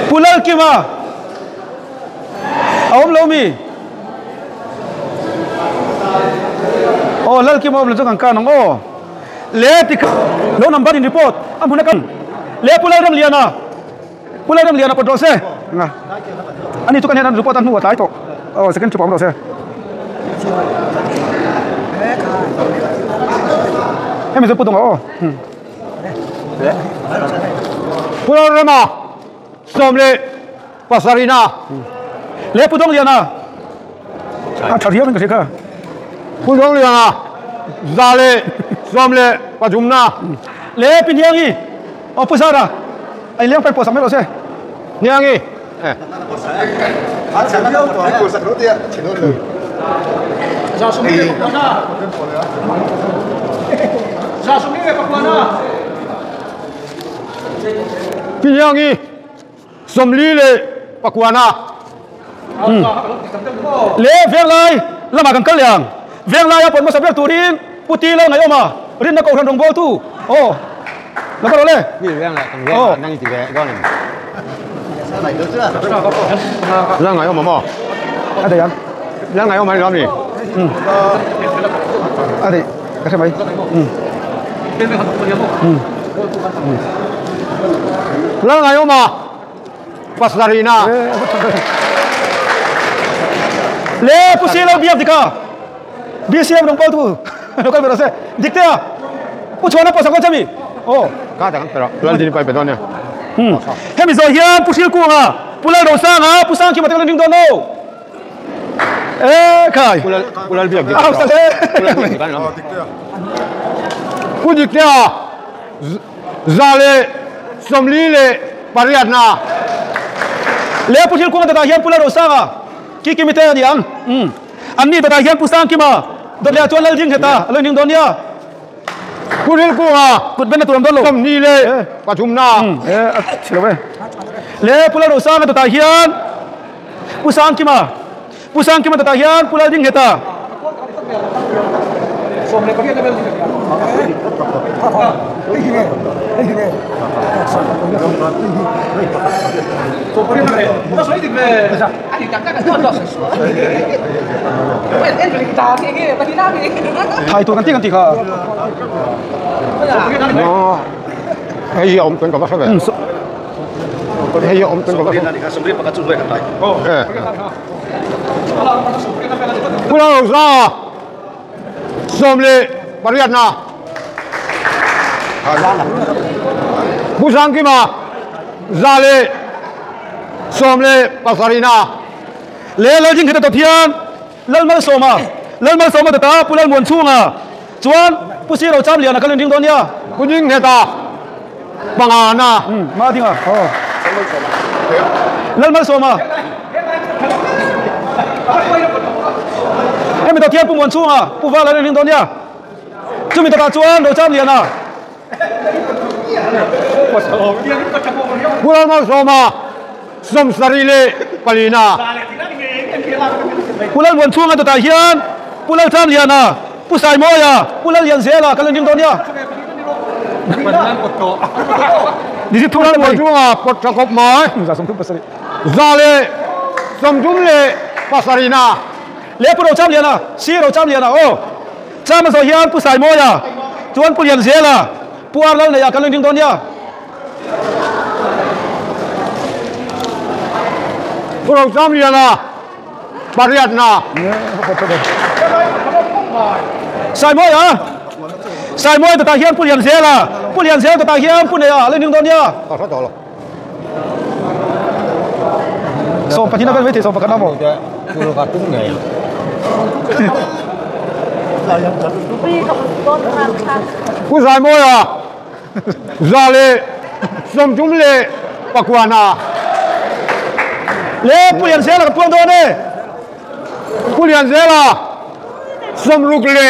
Pu Lalkima a awm lo mi? Aw Lalkima awm lo chu kan kan ang aw. Le ti lo number in report a hmun a kan le Pu Lalramliana. Pu Lalramliana pawt rawh se. Nga. Ani chu kan hian an report a hnu a tlai tawh. Aw second trip a awm rawh se. Hemi chu Pu Dunga aw. Pu Lalrema 17na. Le Pu Dongliana. A tha riau in ka hria kha. Pu Dongliana 113na. Le Pi Hniangi. Aw Pu Zara. A inleng pai pawh sak mai rawh se. Hniangi. Pi Hniangi 49na. Le Venglai lamah kan kal leh ang. Venglaia pawh hmasa ber turin Pu Ti lo ngaih awm a, rinna kohhran rawngbawltu aw la ka rawh le. Aw. La ngaih awm a maw? A daih ang. La ngaih awm a ni lo mi? A daih ka hre mai. La ngaih awm a. Pasarina. Le Pu Silo biak dika. BCM rong pal tu. Local ber ase. Dikte a. Pu Chhuana pawh sakawt chami. Oh. Ka dang pero. Lal din pai pe don ya. Hemi zo hian Pu Hril Kunga, Pu Lal Rosanga, Pu Sangkima te kan ring dawn lo. E khai. Pu Lal Pu Lal biak dik. Pu Lal biak dik an lo. Pu Dikte a. 148na. Le Pu Thilkunga dawtah hian Pu Lalrosanga ki kimi te a ni ang. Umm. An ni dawtah hian Pu Sangkima dawt leh ah chuan Laldingheta a lo inring dawn nia. Pu Thilkunga kut ben na tur am dawn lo. 23na. Umm. E a chhe lo e. Le Pu Lalrosanga dawtah hian Pu Sangkima Pu Sangkima dawtah hian Pu Laldingheta. Thai tur kan ti kan ti kha. Hei hi a awm chuan ka va hre ve. Hei hi a awm chuan ka va hre ve. Pu Lalrosa 18na. Pu Sangkima 117na. Le Lalding heta tawp hian Lalmalsawma Lalmalsawma data Pu Lalmuanchhunga chuan Pu Siro Chamliana kal inring dawn nia. Pu Ding heta Panga na. Ma dinga. Oh. Lal mal soma. Hemi ta thian pu muan chunga pu vala ring dawn nia. Chumi ta chuan ro cham liana. Pu lal mal soma som sari le palina. Pu lal muan chunga ta hian pu lal cham liana pu sai moya pu lal lian zela kan ring dawn nia. Ni thu lal muan chunga pot thakop mai. Za som thum pasari. Za le som thum le pasarina. Le pu ro cham liana si ro cham liana o. Cham zo hian pu sai moya chuan pu lian zela pu ar lal nei kan ring dawn nia. Pu ro cham liana pariat na. Sai moya sai moya ta hian pu lian zela pu lian zela ta hian pu nei a ring dawn nia. Ta sa lo. Som patina vel vete som pakana mo. Pu ro ka tung nei. Pu sai moya za le som thum le pakwana. Le pu lian zela ka puang dawn e. Pu lian zela som ruk le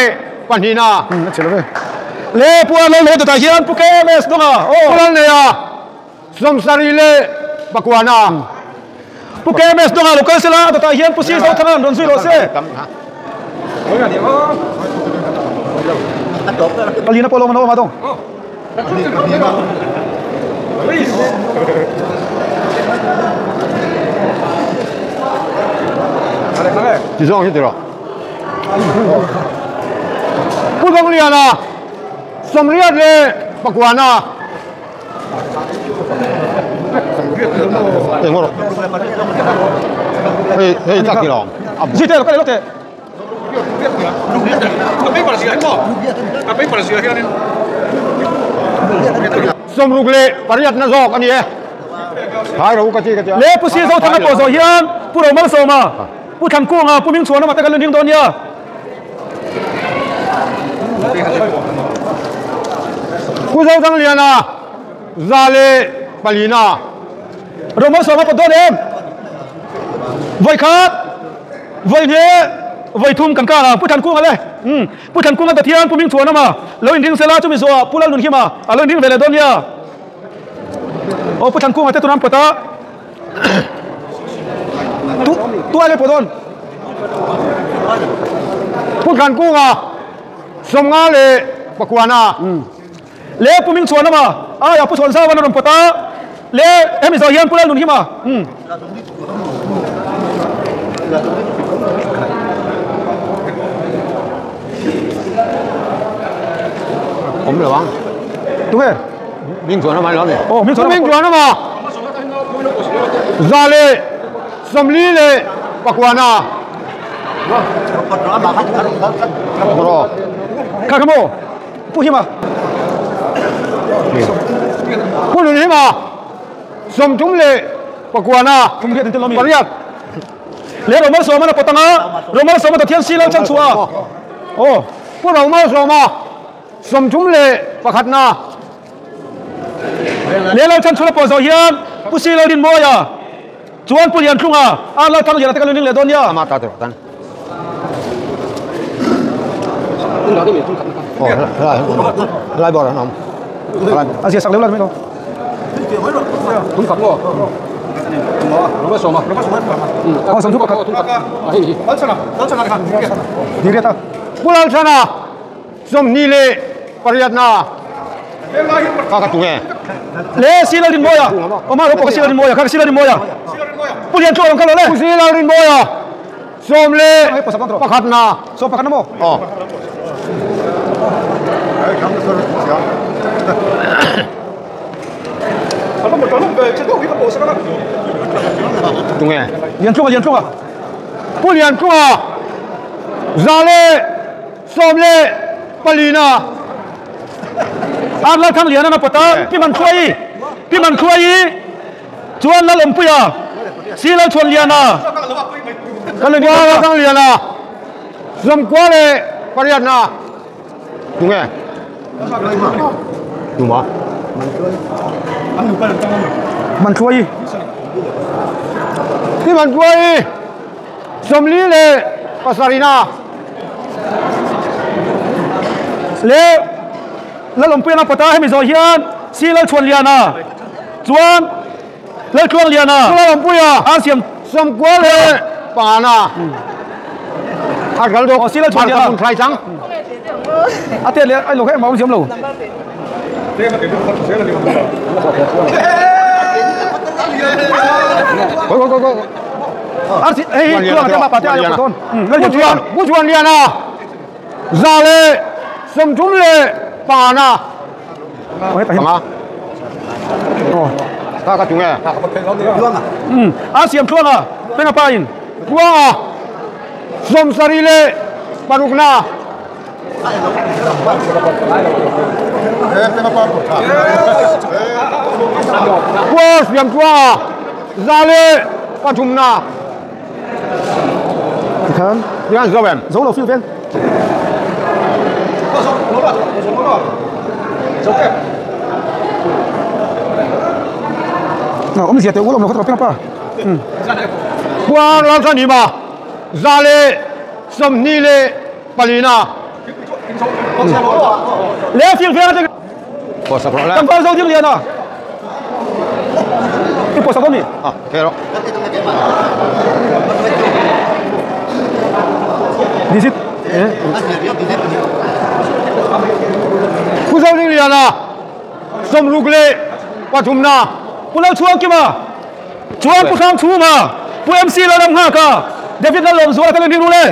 panhina. Le pu ar lal le ta hian pu KMS donga. O. Pu lal nei a som sari le pakwana. Pu KMS donga local sela ta hian pu si zo thanga ron zui ro se. Palina polo mano ma dong. Ti zong hi tiro. Pu dong liana som riat le pakwana. Hei hei tak ki long. Ji te lo ka le lo te. Som ruk le pariat na zok ani e. Hai ro ka chi ka chi. Le pu si zo thanga po zo hian pu ro mal soma pu tham kunga pu ming chuan ma ta kan ring dawn nia. Pu zo thang liana za le palina. Ro mal soma po dawn em. Voi khat voi ne voi thum kan ka pu than kunga le. Pu than kunga ta thian pu ming chuan ma lo in ring sela chu mi zo pu lal nun hima a lo in ring vele dawn nia. O pu than kunga te tunam pota. Tu tu ale podon. Pu than kunga som nga le pakwana. Le pu ming chuan ma a ya pu chuan sa wan ron pota. Le em zo hian pu lal nun hima. Om lo bang. Tu nge? Ming chuan ma lo ne. Oh ming chuan ming chuan ma. Za le som li le pakwana. Bro. Ka ka mo. Pu hima. Pu nun hima. Som thum le pakwana. Thum riat te lo mi. Pariat. Le ro mal soma na potanga. Ro mal soma ta thian si lo chan chua. Oh. Pu ro mal soma som thum le pakhat na. Le lo chan chula po zo hian pu si lo din moya. Chuan pu lian thlunga a lo thang lian te kan ring le dawn nia. Ma ta te tan. Oh lai lai bo ra nom. A sia sak le la me lo. Thum khat ngo. Ro ma soma. Oh som thum pakhat. Ni riata. Pu lal chana som ni le pariat na. Ka ka tu nge. Le si lo din moya. O ma ro po ka si lo din moya ka si lo din moya. Pu lian thlung ka lo le. Pu si lo din moya som le pakhat na. Som pakhat na mo. Oh. Tu nge. Lian thlunga lian thlunga. Pu lian thlunga za le som le palina. Ar lal thang liana na pota pi man khuai pi man khuai chuan lal om puya si lal chuan liana kan le lal thang liana som kwa le pariat na. Tu nge. Tu ma. Mantluai. Pi Mantluai 47 na. Le Lalawmpuiana pawta hemi zawh hian Si Lalchhuanliana chuan Laltluangliana Lalawmpuia a siam 95 na. A kal dawk. Si Lalchhuanliana. Mun thlai chang. A te leh ai lo kha engmah awm ziam lo. Go go go go. Ar si hei hei tluang te ma pa te ai lo dawn. Lalchhuan Pu Chhuanliana 135 na. Panga. Kha ka chung e. A siam tluanga penga pa in. Tluanga 76 na. Pu siam tluanga 103 na. Tikhan Tikhan zo em. Zo lo feel vel. Na awm zia teh ul awm lo kha tawp penga pa. Khuang Lalthanhima 124 na. Le feel vel atang. Kan val zo ding lian a. I pawisa dawn ni. Ah, okay rawh. Digit. Pu zo ding lian a 63 na. Pu Lalchhuangkima chuan Pu Hrangchhuma Pu MC Lalram Nghaka David Lalawmzuala te rin ru le.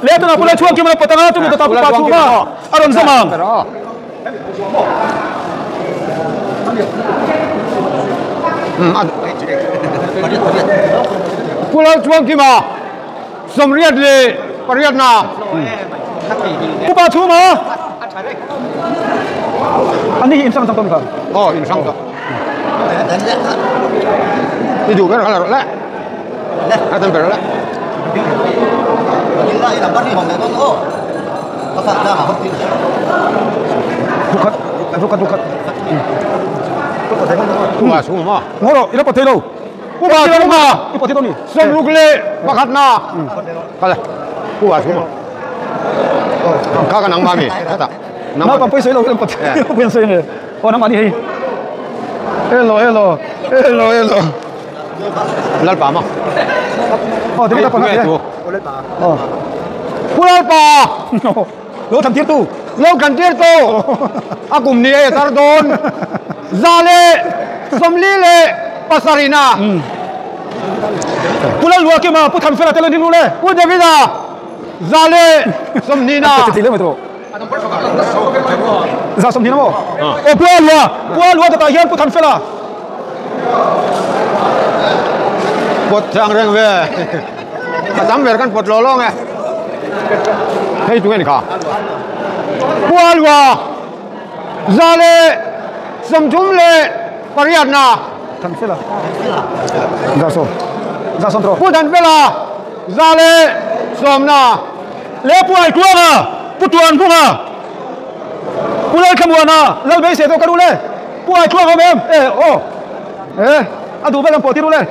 Le tunah Pu Lalchhuangkima la patanga chumi tata Pu Pa Chhuma a rawn zawm ang. Pu Lalchhuangkima 88 na. Pu Pa Chhuma ani hi insang chang tawh ni kha. Aw insang tawh. I duh ber kha la rawh le. A tam ber le. Rukhat rukhat rukhat. Pu Pa Chhuma maw? Ngaw rawh i la pawt thei lo. Pu Pa Chhuma i pawt thei tawh ni. 61 na. Kha le. Pu Pa Chhuma. Kha ka nangmah mi. Kha tah. Naupang pawisa i lo hian pawt pawisa sawi nge. Aw nangmah ni hei. Hello hello hello hello. Lalpa maw? Aw David a pawh hna Aw. Pu Lalpa. Lo than tir tu. Lo than tir tu. A kum ni e tar dawn. 147 na. Pu Lalluakima Pu Thanfela te lo ni ru le. Pu Davida 120 na. 120 na maw? Aw Pu Alua Pu Alua dawtah hian Pu Thanfela. Pawt chang reng ve. A tam ber kan pawt lawh lawng e. Hei tunge ni kha. Pu Alua 138 na. Thanfela. 100. 100 trawh. Pu Thanfela 110 na. Le Pu Aitluanga, Pu Tuanhmunga, Pu Lalthlamuana, Lalbeise te ka duh le. Pu Aitluanga awm em? E aw. E a duh vel ang pawh ti duh le.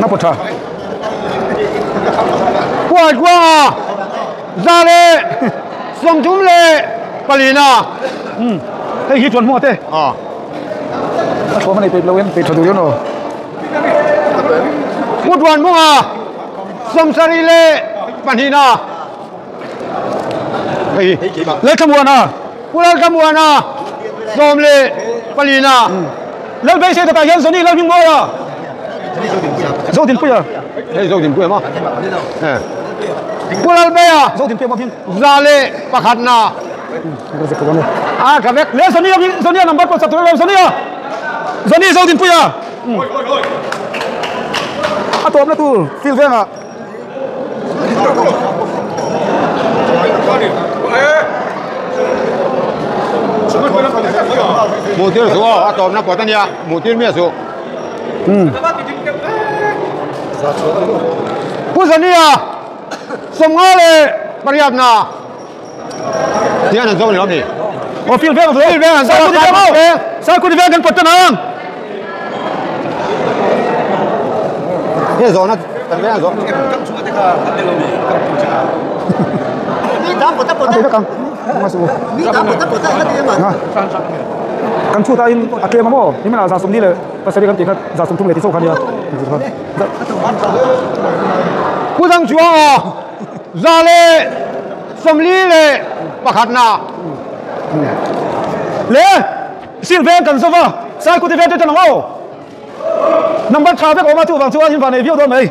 A pawt tha. Pu Aitluanga 134 na. Hei hi Tuanhmunga te. A thuam a nei peih lo in peih tha duh aw. Pu Tuanhmunga 72 na. Hei Lalthlamuana. Pu Lalthlamuana 14 na. Lalbeise dawtah hian Zoni Lalhmingmawia. Zodinpuia. Hei Zodinpuia maw? Pu Lalbeia. Zodinpuia maw hming? 101 na. A tha vek. Le Zoni Zoni a number pawh sak tur a Zoni a. Zoni Zodinpuia. A tawpna tur field vengah. Mutir su aw a tawpna pawt a nia mutir mi a su. Pu Zoni a. 58 na tian an zo ni lom ni o field veng field veng an zo sai ku veng kan pot tan ang he zo na kan veng zo kam chunga te kha kan lo mi kam tu cha mi dam pota pota kam ma su mi dam pota pota ka ti ma kan chu ta in atle ma mo ni ma za sum ni le pasari kan ti kha za sum thum le ti so kha nia pu dang chuang o za le somli le pakhat na le sil veng kan sova sai ku ti veng te tan ngo number tha vek oma chu wang chuan in van nei viau do mai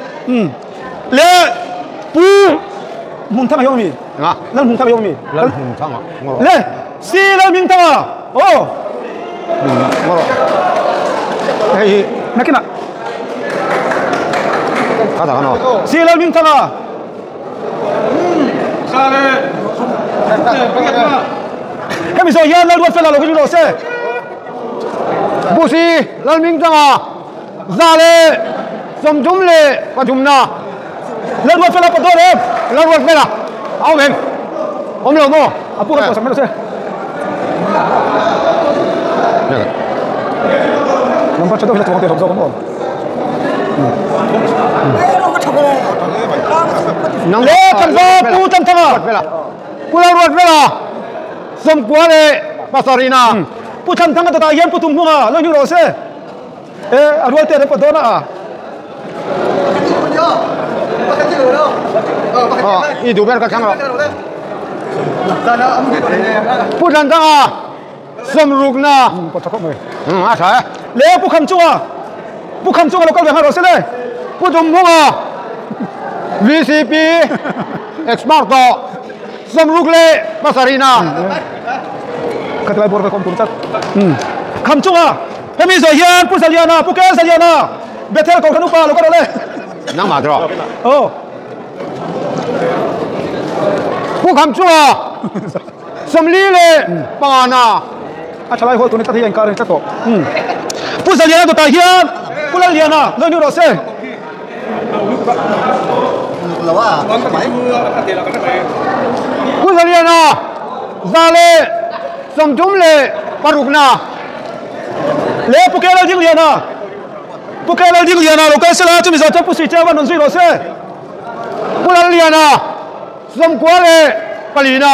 le pu mun thang yong mi nga lan mun thang yong mi lan mun thang le si lan ming thang o ngoro hei nakina ka ta no si lan ming thang sa le hemi zo hian lal ruat fela lo ki ro se bu si lan ming thang za le som thum le pathum na lal ruat fela pato re lal ruat fela au mem om lo mo apu ka sam lo se number chado hila tuang te zo mo le kan va pu tan thanga pu lal ruat fela som kwa le pasarina pu tan thanga ta hian pu tum hunga lo ni ro se e arwal te re pa do na i du ber ka chang ro pu tan thanga som ruk na pa thakok mai a tha le pu kham chunga pu kham chunga local ve ha ro se le pu tum hunga VCP expert to som ruk le pasarina katlai bor ka kom tum chat kham chunga hemi zo hian pu saliana pu kel saliana bethel ko khanu pa lo ka le nang ma dro o pu kham chunga somli le pangana a thalai hol tu ni ta hian ka ren to pu saliana to ta hian pu laliana lo ni ro se pu saliana za le som thum le paruk na le pu kel ding liana pu kel ding liana lo ka se la chu mi za pu si cha wa non zui ro se pu laliana som kwa le palina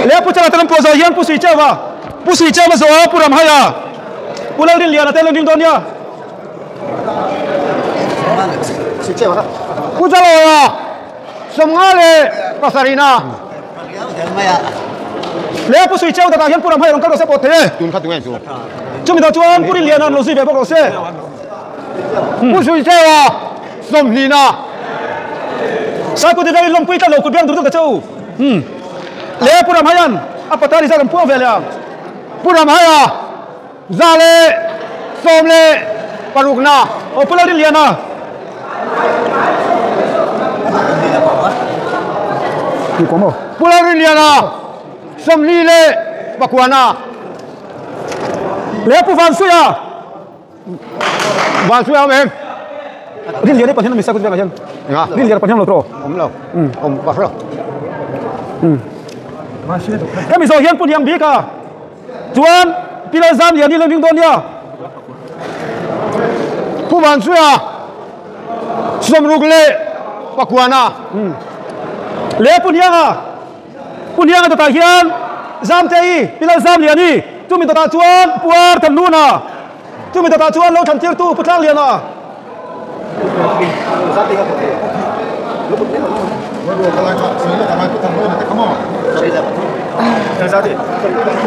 le pu chala tan po zo hian pu si cha wa pu si cha ma zo pu ram haya pu lal ding liana te lo ding don ya pu chala ya som nga le pasarina le pu sui cheu ta hian pu ram hai rong ka ro se po the tun kha tu ngai chu chu mi da chuan pu ri lian an lo zui ve bok ro se pu sui cheu a som ni na sa ku ti dai lom pui ta lo ku biang dur ka cheu le pu ram hayan a patari za ram pu ve le pu ram haya za le som le paruk na o pu ri lian a ni ko mo pu ri lian a som li le pakwana le pu van suya van suya mem rin lian pa hian mi sa ku ve hian nga rin lian pa hian lo tro om lo om pa ro hemi zo hian pu niang bi ka chuan pilai zam lian ni lo ding don ya pu van suya som ruk le pakwana le pu nianga pu nianga ta hian zam te i pilai zam lian ni chu mi ta chuan puar tham nuna chu mi ta chuan lo tham tir tu pu tlang lian a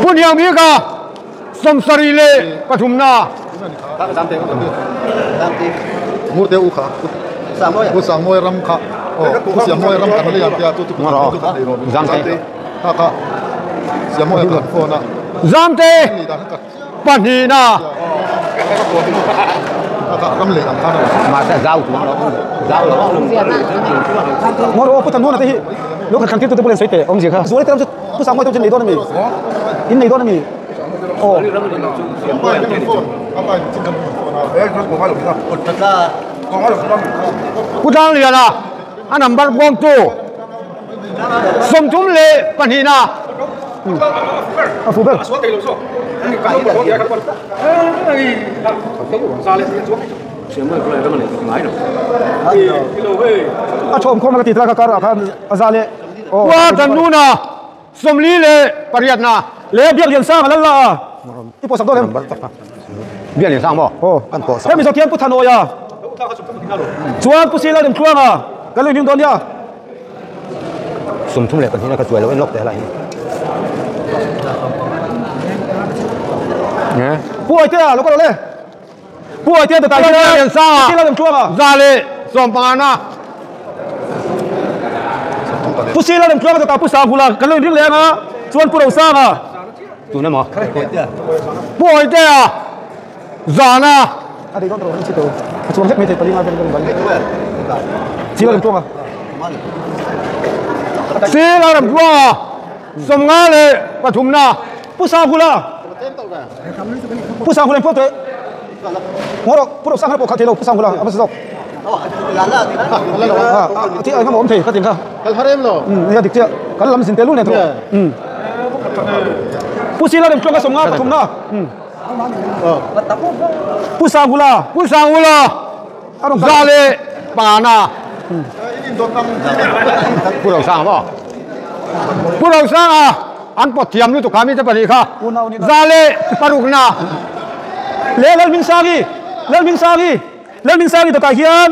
pu niang mi ka som sari le pathum na mu te u kha pu sang moi ram kha o pu siam moi ram kan le ya tu tu zam te kha kha siam moi kan phone na zam te pahnih na kha ram le ang kha na ma ta zau tu lo zau lo ngor o pu tan nuna te hi lo kha kan ti tu te bulen soi te om ji kha zuai te ram pu sang moi to chen nei don mi in nei don mi o Pu Tlangliana a number puangtu 32 na. A fu ber. A thawm khawm ka ti tla ka kar ah khan a za leh. Pu Tannuna 48 na. Le Biak Lian Sang a lal la a. I pawh sak dawn em? Biak Lian Sang maw? Aw. Hemi zawk hian Pu Thanawia chuan Pu Sila Remtluanga kan lo inhim dawn nia. 32 na ka chuai lo en lawk teh lai hi. Pu Aitea lo ka rawh le. Pu Aitea ta tai hian Pu Sila Remtluanga. 115 na. Pu Sila Remtluanga ta ta Pu Sanghula kan lo inring leh anga chuan Pu Rosanga. Tuna maw? Pu Aitea zana. Sila Remtluanga 53 na. Pu Sanghula. Pu Sanghula in pawh teh. Ngaw rawh Pu Rosanga pawh kha thei lo Pu Sanghula a va si zawk. A ti engemaw awm thei ka tin kha. Kal har em lo. Nia dik chiah. Kan lam zin tel ul nen tawh. Pu Sila Remtluanga 53 na. Pu Sanghula. Pu Sanghula 105 na. Pu Rosanga maw? Pu Rosanga an pawt thiam lutuk kha mi te pahnih kha. 106 na. Le Lalhmingsangi Lalhmingsangi Lalhmingsangi dawtah hian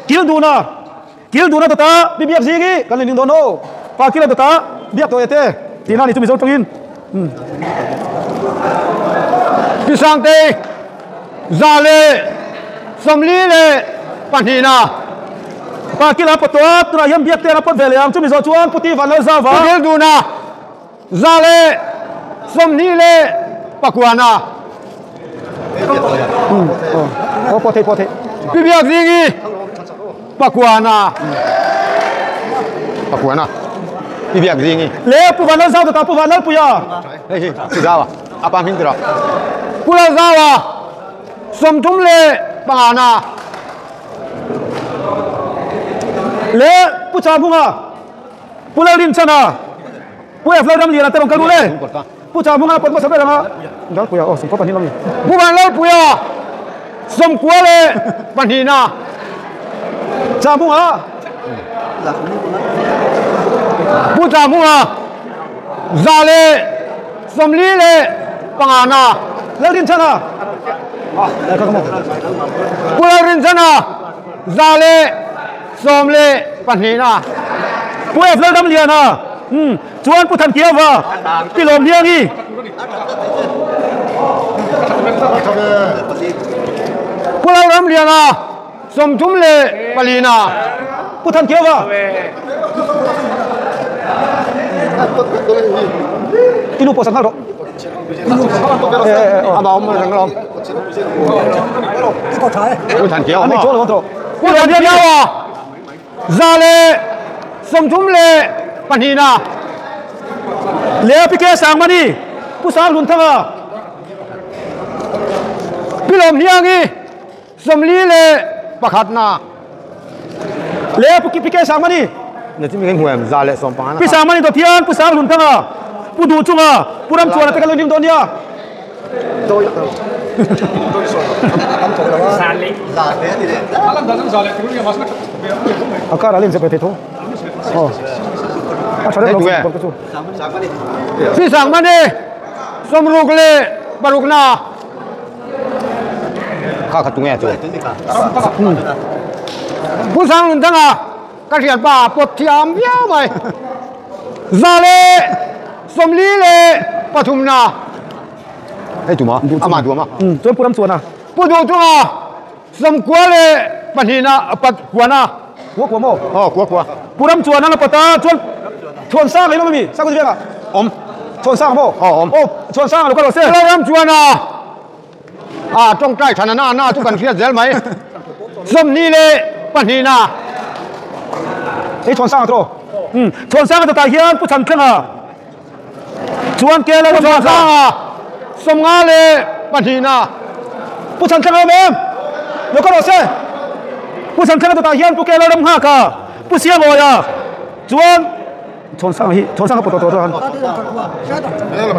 kil duhna kil duhna dawtah pi biak zing hi kan lo ning dawn aw. Pa kila dawtah biak tawh e te tihna a ni chu Mizo tawngin. Pi Sangtei 142 na. Pa kila pawt tawh a tunah hian biak te an a pawt ve leh ang chu Mizo chuan Pu Ti Van Lalzauva. Pu Kil duhna 129 na. Aw pawt thei pawt thei. Pi Biak Zingi pakua na. Pakua na. Pi Biak Zingi. Le Pu Van Lalzau ta Pu Van Lalpuia. Hei hi Pu Zaua a pa hming tiraw. Pu Lalzaua 35 na. Le Pu Chahmunga Pu Lalrinchana Pu F Lalramliana te rawn kal ru le. Pu Chahmunga pawt hmasa ber anga Lalpuia aw 12 lawm ni. Pu Van Lalpuia 92 na. Chahmunga. Pu Chahmunga 145 na. Lalrinchana. Pu Lalrinchana 112 na. Pu F Lalramliana. Chuan Pu Thankiauva Pi Lawm Hliangi. Pu Lalramliana 34 na. Pu Thankiauva. Tinu pawh sanghal rawh. Ama awm reng lawm. Pu Thankiauva. Pu Thankiauva 132 na. Le Pi K Sangmani Pu Sang Hlunthanga. Pi Lawm Hliangi 41 na. Le Pu Pi K Sangmani. Na chi mi kan hmu em 115 na. Pi Sangmani dawt hian Pu Sang Hlunthanga Pu Duh Chunga Pu Ramchuana te kan lo ning dawn nia. A kar a len zep ve thei tho. Aw. A tha reng lo chu chu. Pi Sangmani 66 na. Kha kha tunge chu. Pu Sang Hlunthanga ka hriat pa pawt thiam viau mai. 143 na. Hei tuma ama duama. Chuan Pu Ramchuana. Pu Duh Chunga 92 na pat kuana. Kua kua maw? Aw kua kua. Pu Ramchuana la pata chuan Thuan Sang ei lawm ami? Sang kuti vengah? Awm. Thuan Sang maw? Aw awm. Aw Thuan Sang a lo kal lo se. Pu Ramchuana a tawngtai thana na na chu kan hriat zel mai. 22 na. Hei Thuan Sang a tawh. Thuan Sang a tawtah hian Pu Chhanthlenga chuan Kela Pu Chhanthlenga 52 na. Pu Chhanthlenga awm em? Lo kal rawh se. Pu Chhanthlenga dawtah hian Pu Kela ram nghak a, Pu Siangawia chuan Chhawnsanga hi Chhawnsanga pawt tawh tawh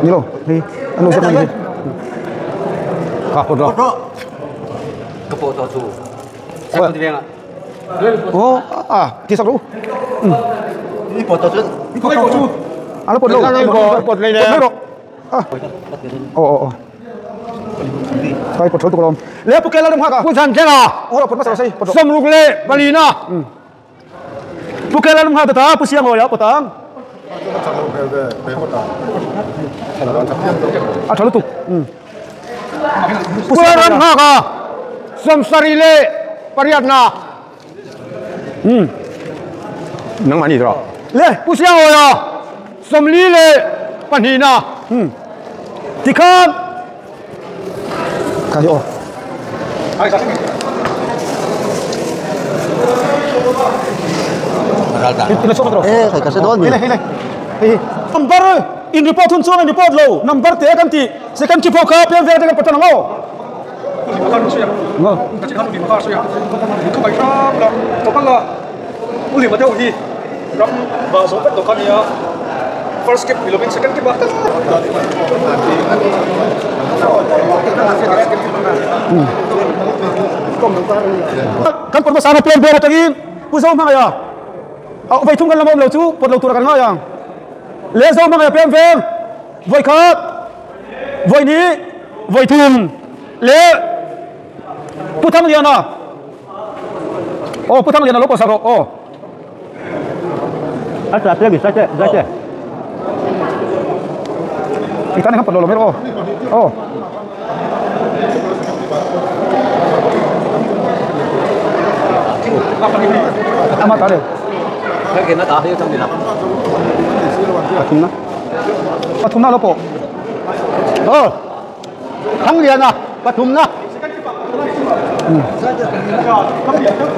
ni lo hei an lo zawk mai hi. Ka pawt rawh. Ka pawt tawh chu. Second venga. Oh, ah, ti sak ru. Ni pawt tawh chu. Ni pawt tawh chu. Ala pawt lo. Pawt lei le. Pawt mai rawh. Ah. Oh, oh, oh. Kai pawt tho tuk lawm. Le pu Kela ram nghak a. Pu Chhanthlenga. Oh, pawt hmasa sei. Pawt rawh. 64 na. Pu Kela ram nghak ta Pu Siangawia pawt ang. A tha lutuk. Pu ram nghak a. 78 na. Nang mah ni rawh. Le Pu Siangawia 42 na. Tikhan. Ka hi aw. Eh, ka se dawn mi. Hei hei hei. Number in report hun chuan in report lo. Number te kan ti. Second trip ho kha pian vel te kan patan ang aw. Ngo. First skip ni lovin second skip a. Kan pawt hmasa na pian vel atangin Pu Zo hmangaih a. Vai thum kan lam awm lo chu pawt lo tur kan ngai ang. Le Zo hmangaih a pian vel vawi khat vawi ni vawi thum le Pu Thangliana. Oh Pu Thangliana lo pawh sak rawh aw. A tla te mi sai te zai te. I tan kan pawt lo lo mai rawh aw. Aw. Ama ta le. Pathum na. Pathum na lo pawh. Oh. Thangliana pathum na.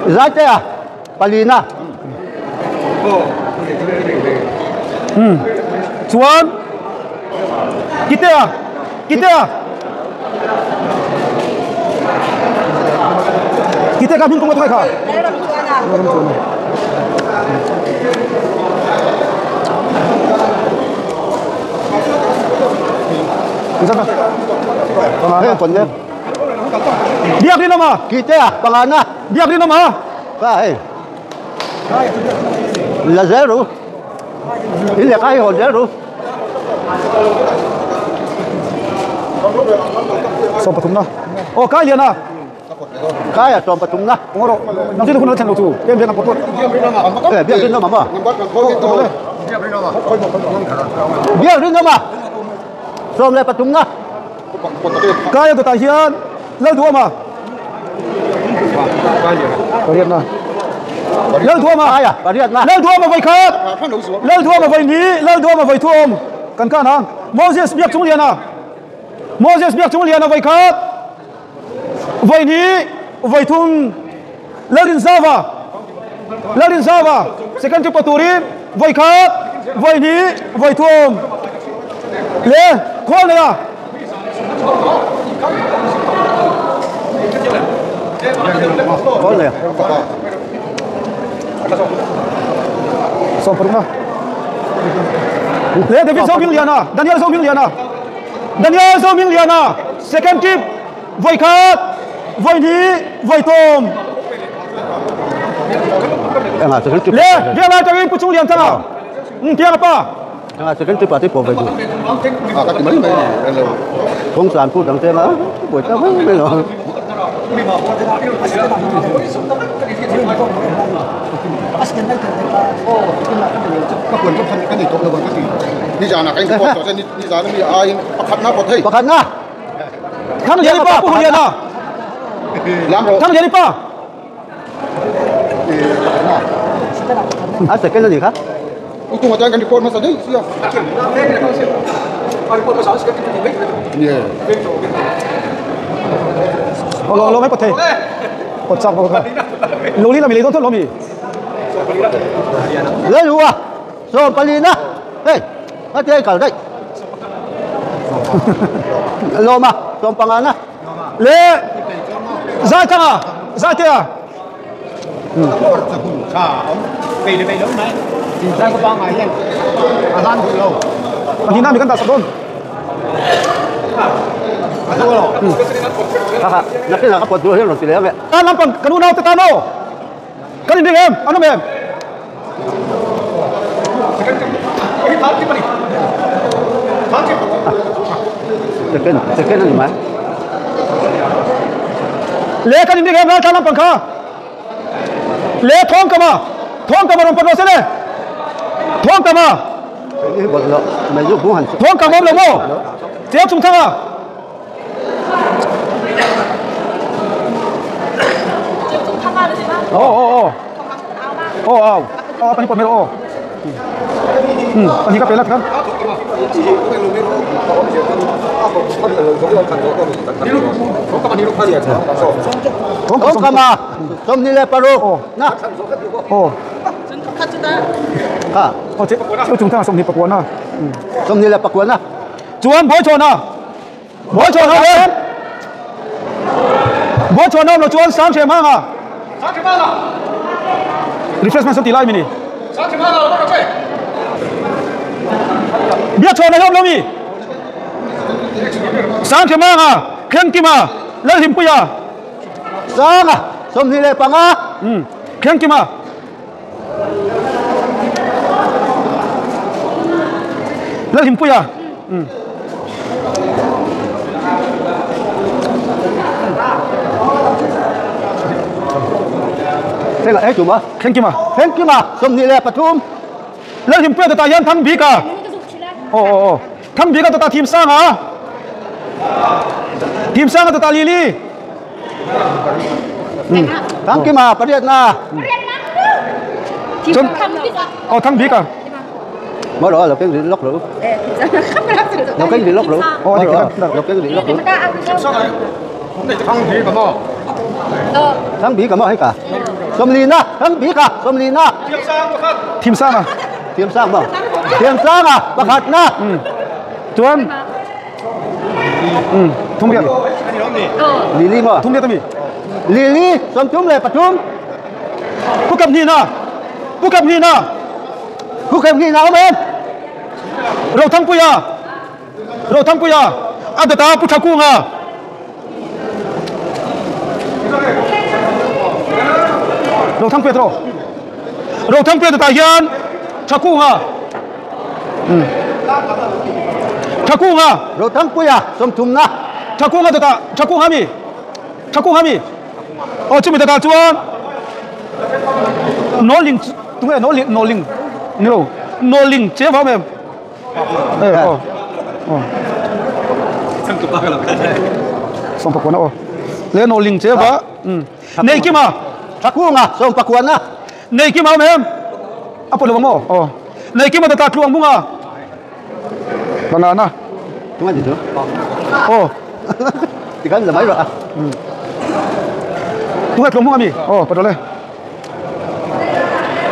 Zai te a pali na. Chuan kitea kitea kite ka hming kawng a kha. Hei kon le. Biak rin ama. Kite a panga na. Biak rin ama. Ka hei. La zel ru. In le kai hon zel ru. Som pathum na. Oh kai lian a. Kai a som pathum na. Ong ro. Nang tin hun thlen lo chu. Kem veng an pawt. Eh, biak rin ama ma. Biak rin ama. Som le pathum na. Kai a dawtah hian lal duh ama. Pariat na. Lal duh ama. Kai a pariat na. Lal duh ama vai khat. Lal duh ama vai ni. Lal duh ama vai thuam. Kan kan ang. Moses biak chung lian a. Moses biak chung lian a vai khat. Vai ni vai thum. Lalrin Zava. Lalrin Zava. Second trip turin vai khat. Vai ni vai thuam. Le khol nei a. Khol nei a. Som paruk na. Le David Zoming Liana, Daniel Zoming Liana. Daniel Zoming Liana, second trip vai khat, vai ni, vai tom. Enga second trip. Le biak lai tangin Pu Chung Lian thanga. Tiang apa? Enga second trip a ti pawh ve du. À, ka ti mai mai ni lo. Kawng san pu dang te nga buai ta mai mai lo. Ka huan ka phan ka nei tawh lo ang ka ti. Ni zan ah ka in report tawh che ni zan ami aiin pakhat na pawt hei. Pakhat na. Thang lian i pa Pu Hulian a. Lam rawh. Thang lian i pa. A second ani kha. U tunga chuan kan report hmasa daih sia. Yeah. Lo lo mai pawt thei. Pawt chak bawk kha. Lo li lam i lei dawn thawt lo mi. Lei lu a. Sawm pali na. Hei. A ti ai kal daih. Lawm a. Sawm panga na. Le. Zai thanga. Zai te a. Pahnih na mi kan dah sak dawn. Tan lampang kan unau te tan aw. Kan inring em? An awm em? Le kan inring em ral tan lampang kha. Le thawng kama thawng kama rawn pawt rawh se le. Thawng kama thawng kama awm lo maw? Cheu chung thanga. Aw aw aw aw aw aw pani pawt mai rawh aw pani ka pe la tikhan Chuan Bawichhawna Bawichhawna hian Bawichhawna awm lo chuan Sanghrem hanga Refreshment saw tih lai mi ni Biakchhawna hi awm lo mi Sanghrem hanga Thlengkima Lalhimpuia Sanga 25 Thlengkima Lalhimpuia Thlengkima Thlengkima 23 Lalhimpuia tah hian Thangbika aw aw aw Thangbika tah Thimsanga Thimsanga tah Lily Thangkima pariatna Aw Thangbika Mở rồi, lộc cái gì lóc rồi. Lộc cái gì lóc rồi. Lộc cái gì lóc rồi. Thang bí cả mò hay cả. Xôm lì na, thang bí cả, xôm lì na. Thim sang à? Thiêm sang mà. Thiêm sang à, bạc hạt na. Chuan. Thung biak. Lily mà. Thung biak tami. Lily, xôm chung le pathum. Pu kam ni na. Pu kam ni na. Pu kam ni na ông em. Ro thang puya. Ro thang puya. A ta pu thakunga. Ro thang puya tro. Ro thang puya ta hian thakunga. Thakunga. Ro thang puya som thum na. Thakunga ta thakunga mi. Thakunga mi. Aw chumi ta chuan Noling tunge noling noling nilo noling che vào mem. Eh oh. Oh. Som pakwana oh. Le noling che va. Nei kima. Thakunga som pakwana. Nei kima mem. Apo lo mo. Oh. Nei kima ta tluang bunga. Banana. Tunga gì nữa? Oh. Thì cái là mấy rồi à? Tunga tluang bunga mi. Oh, padole.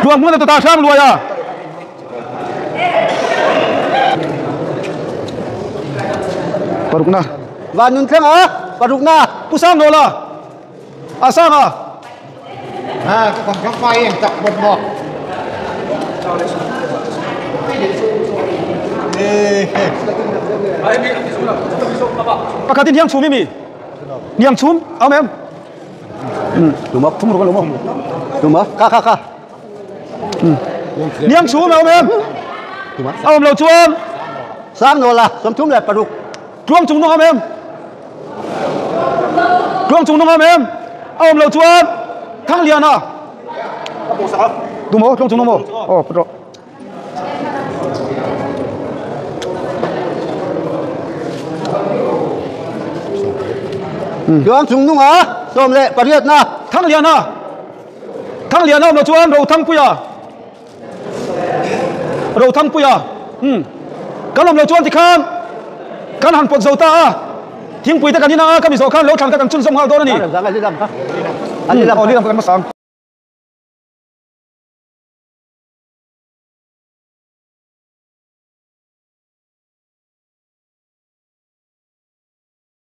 Tluang bunga ta sang luaya. Parukna. Và nun thang á, parukna. Pusang nola. Asang à. À, cái còn các phay em tập một một. Pakatin hiang chum mi. Niang chum, ao mem. Đúng không? Thum ro lo mo. Đúng không? Ka ka ka. Niang chum ao mem. Ao lo chuan. Sang nola, som thum le paruk. Tluang chung nong ao mem. Tluang chung nong ao mem. Ao lo chuan. Thang lian à. Đúng không? Tluang chung nong mo. Oh, patro. Tluang chung nong á, som le pariatna. Thang lian à. Thang lian ao lo chuan ro thang puya. Ro thang puya. Kan om lo chuan ti khan. Kan han pot zo ta a. Thing pui te kan ina a kami zo khan lo thang ka kan chun som hal don ani. Anh đi làm. Anh đi làm kan ma sang.